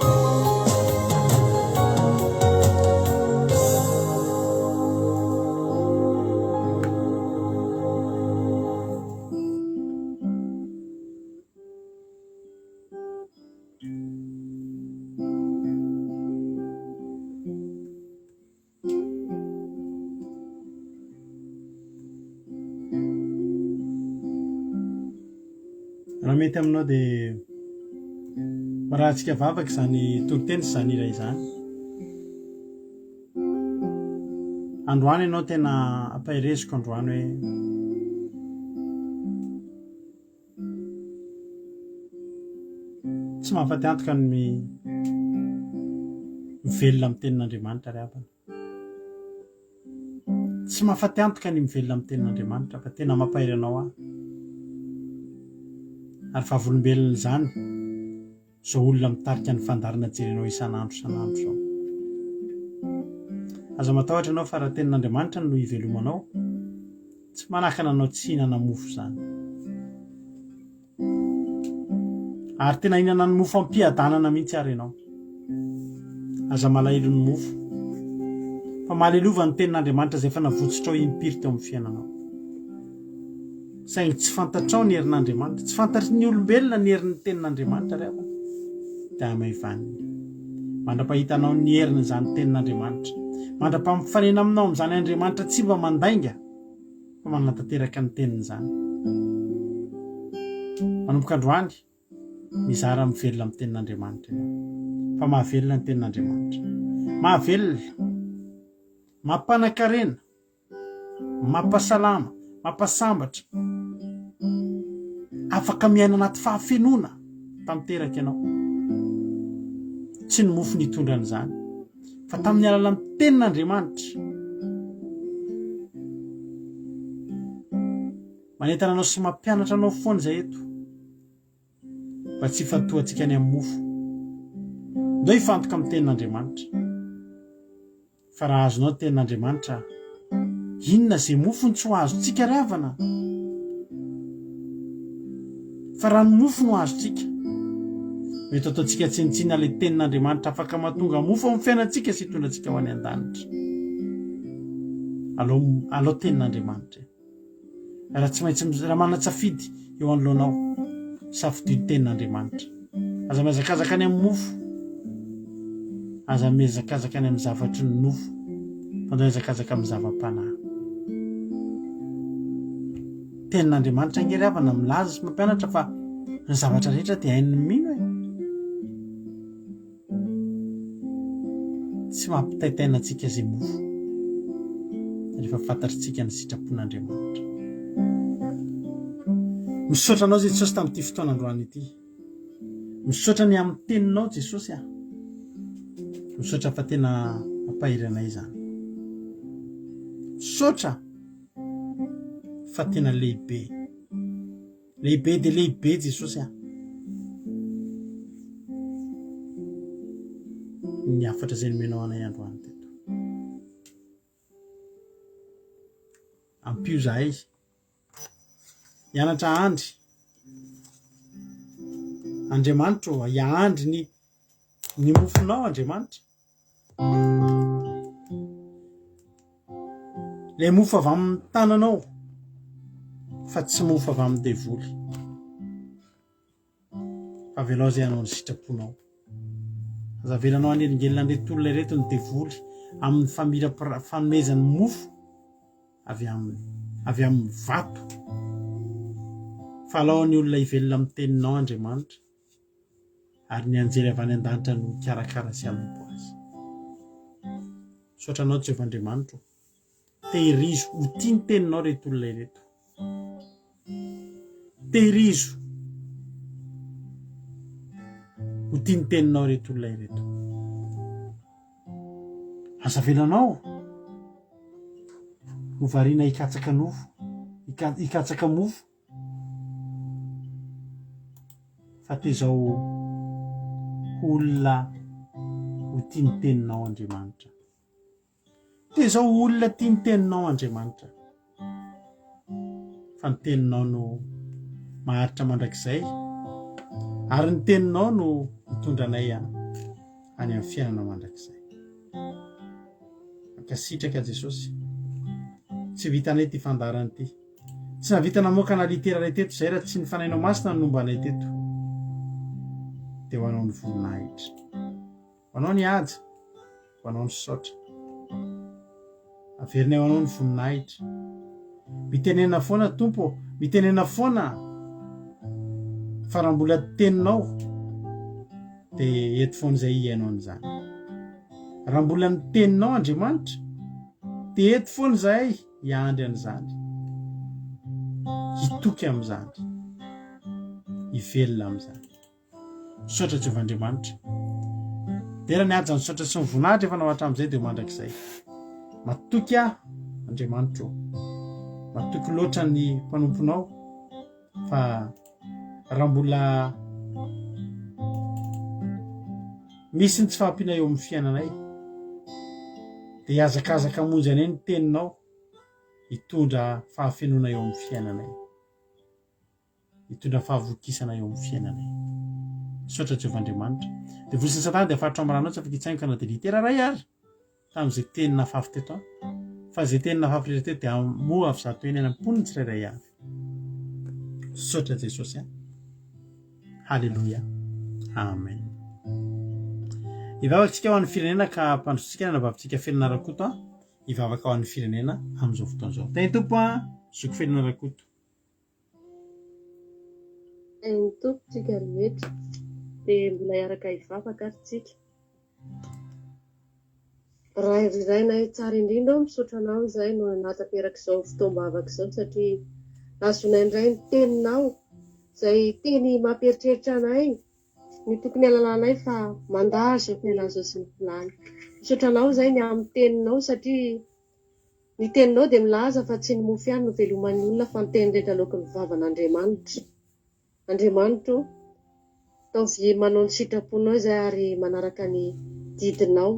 Raha mety aminao dia marahantsika vavaka izany toriteny sy izany hira izany. Androany ianao tena ampahereziko androany hoe tsy mahafaty antoka ny mivelona amin'ny tenin'Andriamanitra ry havana. Tsy mahafaty antoka ny mivelona amin'ny tenin'Andriamanitra fa tena mampahery anao aho. Ary vavolombelona izany izao olona mitarika ny fandaharana jerenao isan'andro isan'andro izao. Aza matahotra ianao fa raha tenin'Andriamanitra no ivelomanao, tsy manakana anao tsy hihinana mofo izany. Ary tena hihinana ny mofo am-piadanana mihitsy ary ianao. Aza malahelo ny mofo, fa mahalelova ny tenin'Andriamanitra izay efa navotsotrao impiry teo amin'ny fiainanao. Saingy tsy fantatrao ny herin'Andriamanitra, tsy fantatry ny olombelona ny herin'ny tenin'Andriamanitra ry havana, dia hamaivaniny. Mandra-pahitanao ny herin'izany tenin'Andriamanitra, mandra-pampifanena aminao amin'izany Andriamanitra tsy mba mandainga, fa manatanteraka ny teniny izany. Manomboka androany, mizara mivelona amin'ny tenin'Andriamanitra ianao. Fa mahavelona ny tenin'Andriamanitra. Mahavelona, mampanakarena, mampasalama, mampasambatra. Afaka miaina anaty fahafenoana tanteraka ianao. Tsy ny mofo nitondra an'izany, fa tamin'ny alalan'ny tenin'Andriamanitra. Manentana anao sy mampianatra anao foana izay eto mba tsy hifantohantsika any amin'ny mofo. Ndao hifantoka amin'ny tenin'Andriamanitra. Fa raha azonao ny tenin'Andriamanitra, inona izay mofo no tsy ho azontsika ry havana? Fa raha ny mofo no azontsika, mety ataontsika tsinontsinona ilay tenin'Andriamanitra afaka mahatonga mofo amin'ny fiainantsika sy hitondra antsika ho any an-danitra. Alao, alao tenin'Andriamanitra e. Raha tsy maintsy raha manan-tsafidy eo anoloanao, safidio ny tenin'Andriamanitra. Aza mihazakazaka any amin'ny mofo. Aza mihazakazaka any amin'ny zavatry ny nofo, fa ndao hihazakazaka amin'ny zava-panahy. Tenin'Andriamanitra ange ry havana milaza sy mampianatra fa ny zavatra rehetra dia hain'ny mino e. Tsy mampitaintaina antsika izay mofo rehefa fantatritsika ny sitrapon'Andriamanitra. Misaotra anao Jesosy tamin'ity fotoana androany ity. Misaotra ny amin'ny teninao Jesosy ah. Misaotra fa tena ampahery anay izany. Misaotra fa tena lehibe. Lehibe dia lehibe Jesosy ah. Ny hafatra izay nomenao anay androany teto. Ampio zahay hianatra andry. Andriamanitra ô, hiandry ny ny mofonao Andriamanitra. Ilay mofo avy amin'ny tananao fa tsy mofo avy amin'ny devoly. Fa avelao izay hanao ny sitraponao. Aza avelanao hanelingelina an'ireto olona ireto ny devoly amin'ny famirapira fanomezany mofo avy aminy, avy amin'ny vato. Fa alao ny olona hivelona amin'ny teninao Andriamanitra. ary ny anjely avy any an-danitra no hikarakara sy hanompo azy. Misaotra anao Jehovah Andriamanitro. Tehirizo ho tia ny teninao ireto olona ireto. Tehirizo ho tia ny teninao ireto olona ireto. Aza avelanao ho variana hikatsaka nofo, hikatsaka mofo Fa tezao ho olona ho tia ny teninao Andriamanitra. Tezao ho olona tia ny teninao Andriamanitra. Fa ny teninao no maharitra mandrakizay ary ny teninao no mitondra anay any amin'ny fiainana mandrakizay. Mankasitraka Jesosy. Tsy vitanay ity fandaharana ity. Tsy nahavita namoaka na litera iray teto izay raha tsy ny Fanahinao Masina no nomba anay teto. Dia ho anao ny voninahitra. Ho anao ny haja. Ho anao ny saotra. Averinay ho anao ny voninahitra. Mitenena foana Tompo ô, mitenena foana. Fa raha mbola teninao dia eto foana izay hihaino an'izany. Raha mbola ny teninao Andriamanitra dia eto foana izahay hiandry an'izany. Hitoky amin'izany. Hivelona amin'izany. Misaotra Jehovah Andriamanitra. Dera ny haja ny saotra sy ny voninahitra efa nao hatramin'izay dia ho mandrakizay. Matoky aho Andriamanitro. Matoky loatra ny mpanomponao fa raha mbola misy ny tsy fahampiana eo amin'ny fiainanay dia hihazakazaka hamonjy anay ny teninao hitondra fahafenoana eo amin'ny fiainanay. Hitondra fahavokisana eo amin'ny fiainanay. Misaotra Jehovah Andriamanitra. Devoly sy ny Satana dia faritra ao amin'ny ranao tsy afaka hitsaingoka na dia litera iray ary tamin'izay teny nafafy teto an. Fa izay teny nafafy rehetra teto dia hamoa avy zato heny any am-pon'ny tsirairay avy. Misaotra Jesosy an. Haleloia. Amen. Hivavaka tsika ho an'ny firenena ka hampandrosotsika ny anabavintsika Felina Rakoto an. Hivavaka ho an'ny firenena amin'izao fotoana izao. Tahin'ny Tompo an, zoky Felina Rakoto. Hain'ny Tompo tsika rehetra. Dia mbola hiaraka hivavaka ary tsika. Ray ry Rainay tsara indrindra ô, misaotra Anao izahay noho ny nahatanteraka izao fotoam-bavaka izao satria nahazoanay indray ny Teninao, izay teny mampieritreritra anay ny tokony halalanay fa mandà izao fiainana izao sy ny filàny. Misaotra Anao izahay ny amin'ny Teninao satria Ny teninao dia milaza fa tsy ny mofo ihany no veloman'ny olona fa ny teny rehetra aloaky ny vavan'Andriamanitra. Andriamanitra o, ataovy manao ny sitraponao izahay ary manaraka ny didinao.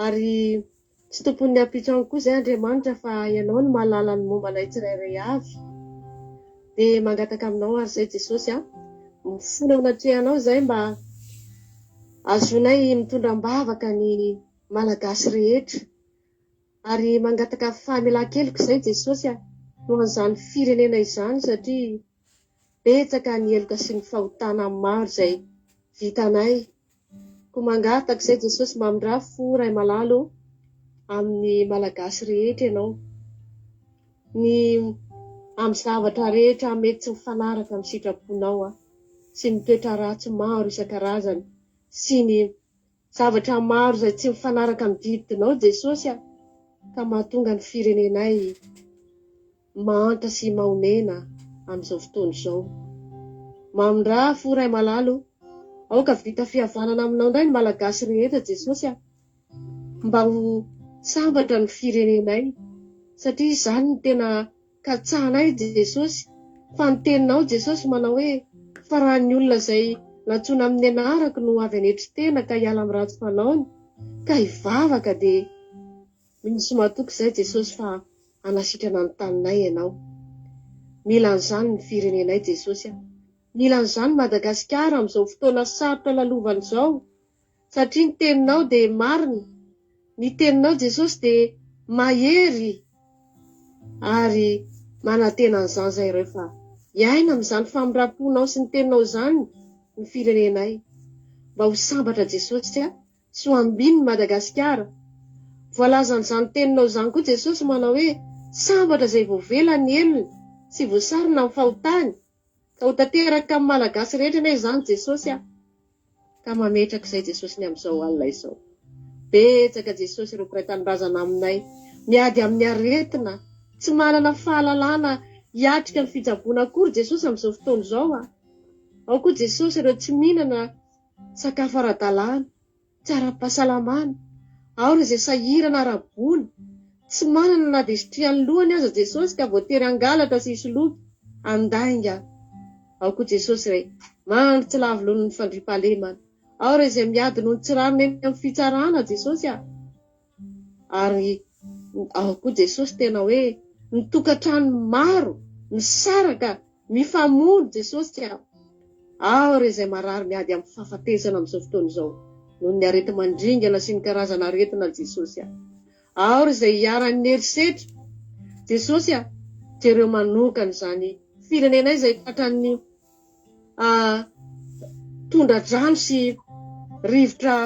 Ary tsy tompon'ny ampitso ihany koa izahay Andriamanitra fa Ianao no mahalala ny momba anay tsirairay avy. Dia mangataka aminao ary izay Jesosy a, mifona eo anatrehanao izahay mba hahazoanay mitondra am-bavaka ny Malagasy rehetra. Ary mangataka famelan-keloka izay Jesosy a, ho an'izany firenena izany satria betsaka ny heloka sy ny fahotana maro izay vitanay. Koa mangataka izay Jesosy mamindrà fo Ray malala ô amin'ny Malagasy rehetra ianao. Ny amin'ny zavatra rehetra mety tsy mifanaraka amin'ny sitraponao a, sy ny toetra ratsy maro isan-karazany sy ny Zavatra maro izay tsy mifanaraka amin'ny didinao Jesosy a, ka mahatonga ny firenenay mahantra sy mahonena amin'izao fotoana izao. Mamindrà fo Ray malala o, aoka vita fihavanana aminao indray ny Malagasy rehetra Jesosy a, mba ho sambatra ny firenenay satria izany no tena Katsahanay Jesosy, fa ny teninao Jesosy manao hoe, fa raha ny olona izay nantsoina amin'ny anarako no avy hanetry tena ka hiala amin'ny ratsy fanaony, ka hivavaka dia mino sy matoky izay Jesosy fa hanasitrana ny taninay Ianao. Mila an'izany ny firenenay Jesosy a. Mila an'izany Madagasikara amin'izao fotoana sarotra lalovana izao. Satria ny teninao dia marina, ny teninao Jesosy dia mahery ary manantena an'izany izay ireo fa hiaina amin'izany famindram-ponao sy ny teninao izany ny firenenay. Mba ho sambatra Jesosy a, sy ho ambininy Madagasikara. Voalazan'izany teninao izany koa Jesosy manao hoe sambatra izay voavela ny helony sy voasarona ny fahotany. Ka ho tanteraka amin'ny Malagasy rehetra anie izany Jesosy a! Ka mametraka izay Jesosy ny amin'izao alina izao. Betsaka Jesosy ireo mpiray tanindrazana aminay, miady amin'ny aretina, tsy manana fahalalana hiatrika ny fitsaboana akory Jesosy amin'izao fotoana izao a! Ao koa Jesosy ireo tsy mihinana sakafo ara-dalàna. tsy ara-pahasalamana, ao ireo izay sahirana ara-bola, tsy manana na dia isitrihan'ny lohany aza Jesosy ka voatery hangalatra sy hisoloky, handainga. Ao koa Jesosy irey mandry tsy lavo noho ny fandriampahalemana. Ao ireo izay miady noho ny tsy rariny eny amin'ny fitsarana Jesosy a! Ary ao koa Jesosy tena hoe ny tokantrano maro misaraka Mifamono Jesosy a! Ao ireo izay marary miady amin'ny fahafatesana amin'izao fotoana izao noho ny areti-mandringana sy ny karazana aretina Jesosy a! Ao ireo izay iharan'ny herisetra Jesosy a! Jereo manokana izany firenena izay tratran'ny tondra-drano sy rivotra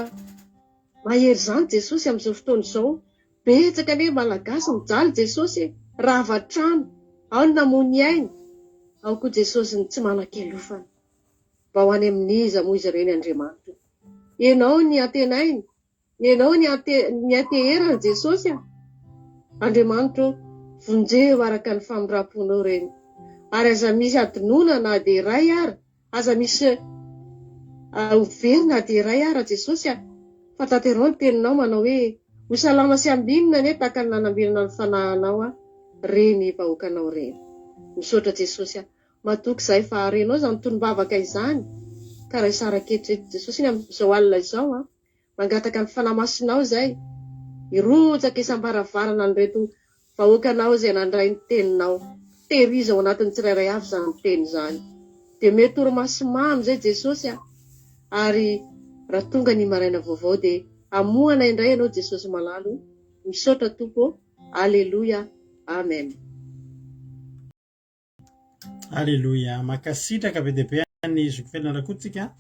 mahery izany Jesosy amin'izao fotoana izao Betsaka anie Malagasy mijaly Jesosy e, rava trano, ao ny namoy ny ainy, ao koa Jesosy ny tsy manan-kialofana. Mba ho any amin'iza moa izy ireny Andriamanitra o? Ianao ny antenainy, Ianao ny nianteherany Jesosy a! Andriamanitra o, vonjeo araka ny famindram-ponao ireny. Ary aza misy adinoina na dia iray ara, aza misy ho very na dia iray ara Jesosy a! Fa tanterao ny teninao manao hoe, Ho salama sy ambinina anie tahaka ny nanambinana ny fanahinao aho reny vahoakanao ireny. Misaotra Jesosy a! Matoky izahay fa renao izany tonom-bavaka izany ka raiso ara-ketra eto Jesosy iny amin'izao alina izao a! Mangataka ny Fanahy Masinao izay hirotsaka isam-baravarana an'ireto vahoakanao izay nandray ny Teninao. Tehirizo ao anatin'ny tsirairay avy izany Teny izany. Dia omeo torimaso mamy izay Jesosy a! Ary raha tonga ny maraina vaovao dia hamohana indray Ianao Jesosy malala o! Misaotra Tompo ô! Aleloia! Amen. Aleloia. Mankasitraka be dia be an'i Zoky Felana Rakoto tsika.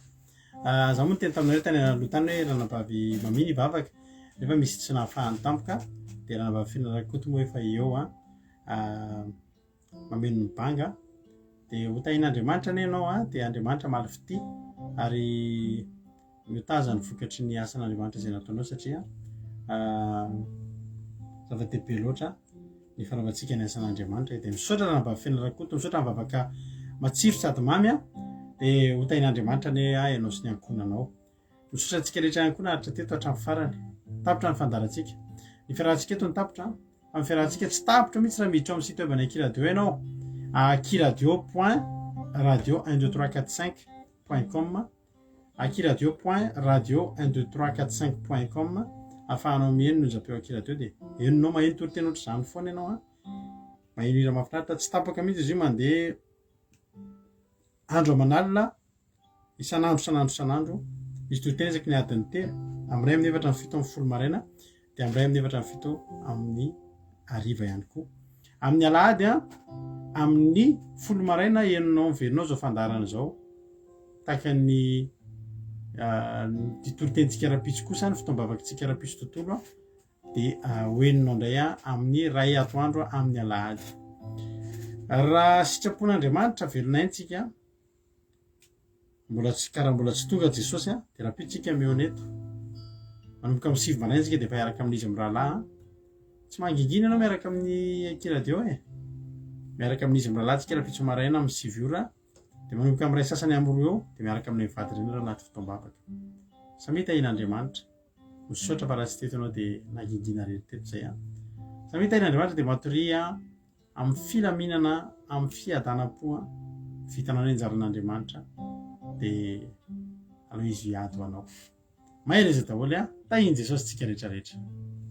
Ah, za moa niteny taminareo tany aloha tany hoe ranabavy Mamie nivavaka nefa misy tsy nahafahany tampoka dia ranabavy Felana Rakoto moa efa eo an. Ah, mameno ny banga. Dia ho tahian'Andriamanitra anie ianao an, dia Andriamanitra hamaly fitia ary miotaza ny vokatry ny asan'Andriamanitra izay nataonao satria ah, zava-dehibe loatra ny fanaovantsika ny asan'Andriamanitra dia misaotra ranabavy Feno Rakoto misaotra ny vavaka matsiro sady mamy a dia ho tahin'Andriamanitra anie ahy ianao sy ny ankohonanao misaotra antsika rehetra ihany koa naharitra teto hatramin'ny farany tapitra ny fandaharantsika ny fiarahantsika eto ny tapitra fa ny fiarahantsika tsy tapitra mihitsy raha miditra ao amin'ny site web an'ny Akiradio ianao akiradio point radio 1 2 3 4 5 point com Akiradio point radio un deux trois quatre cinq point com ahafahanao miheno ny onjam-peo Akiradio dia henonao maheno toriteny ohatr'izany foana ianao an, maheno hira mahafinaritra tsy tapaka mihitsy izy io mandeha andro aman'alina isan'andro isan'andro isan'andro misy toriteny isaky ny adiny telo amin'ny iray amin'ny efatra amin'ny fito amin'ny folo maraina dia amin'ny iray amin'ny efatra amin'ny fito amin'ny hariva ihany koa. Amin'ny alahady an, amin'ny folo maraina henonao miverina izao fandaharana izao. Tahaka ny ah, ny toritentsika rahampitso kosa ny fotoam-bavakitsika rahampitso tontolo an, dia ah, ho henonao indray an, amin'ny iray atoandro amin'ny alahady. Raha sitrapon'Andriamanitra velon'aintsika Mbola tsy karaha mbola tsy tonga Jesosy a, dia rahampitso tsika mihaona eto. Manomboka amin'ny sivy maraina tsika dia efa hiaraka amin'izy mirahalahy a. Tsy mangingina ianao miaraka amin'ny Aky Radio e. Miaraka amin'izy mirahalahy tsika rahampitso maraina amin'ny sivy ora, dia manomboka amin'ny iray sasany amin'ny roa eo dia miaraka aminay mivady ireny raha anaty fotoam-bavaka. Samia tahian'Andriamanitra. Misaotra fa raha tsy teto ianao dia nangingina irery teto izay a. Samia tahian'Andriamanitra dia matoria Amin'ny filaminana, amin'ny fiadanam-po an, vitanao ny anjaran'Andriamanitra dia aleo izy hiady ho anao. Mahereza daholo an, tahin'i Jesosy tsika rehetra rehetra.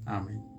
Amen.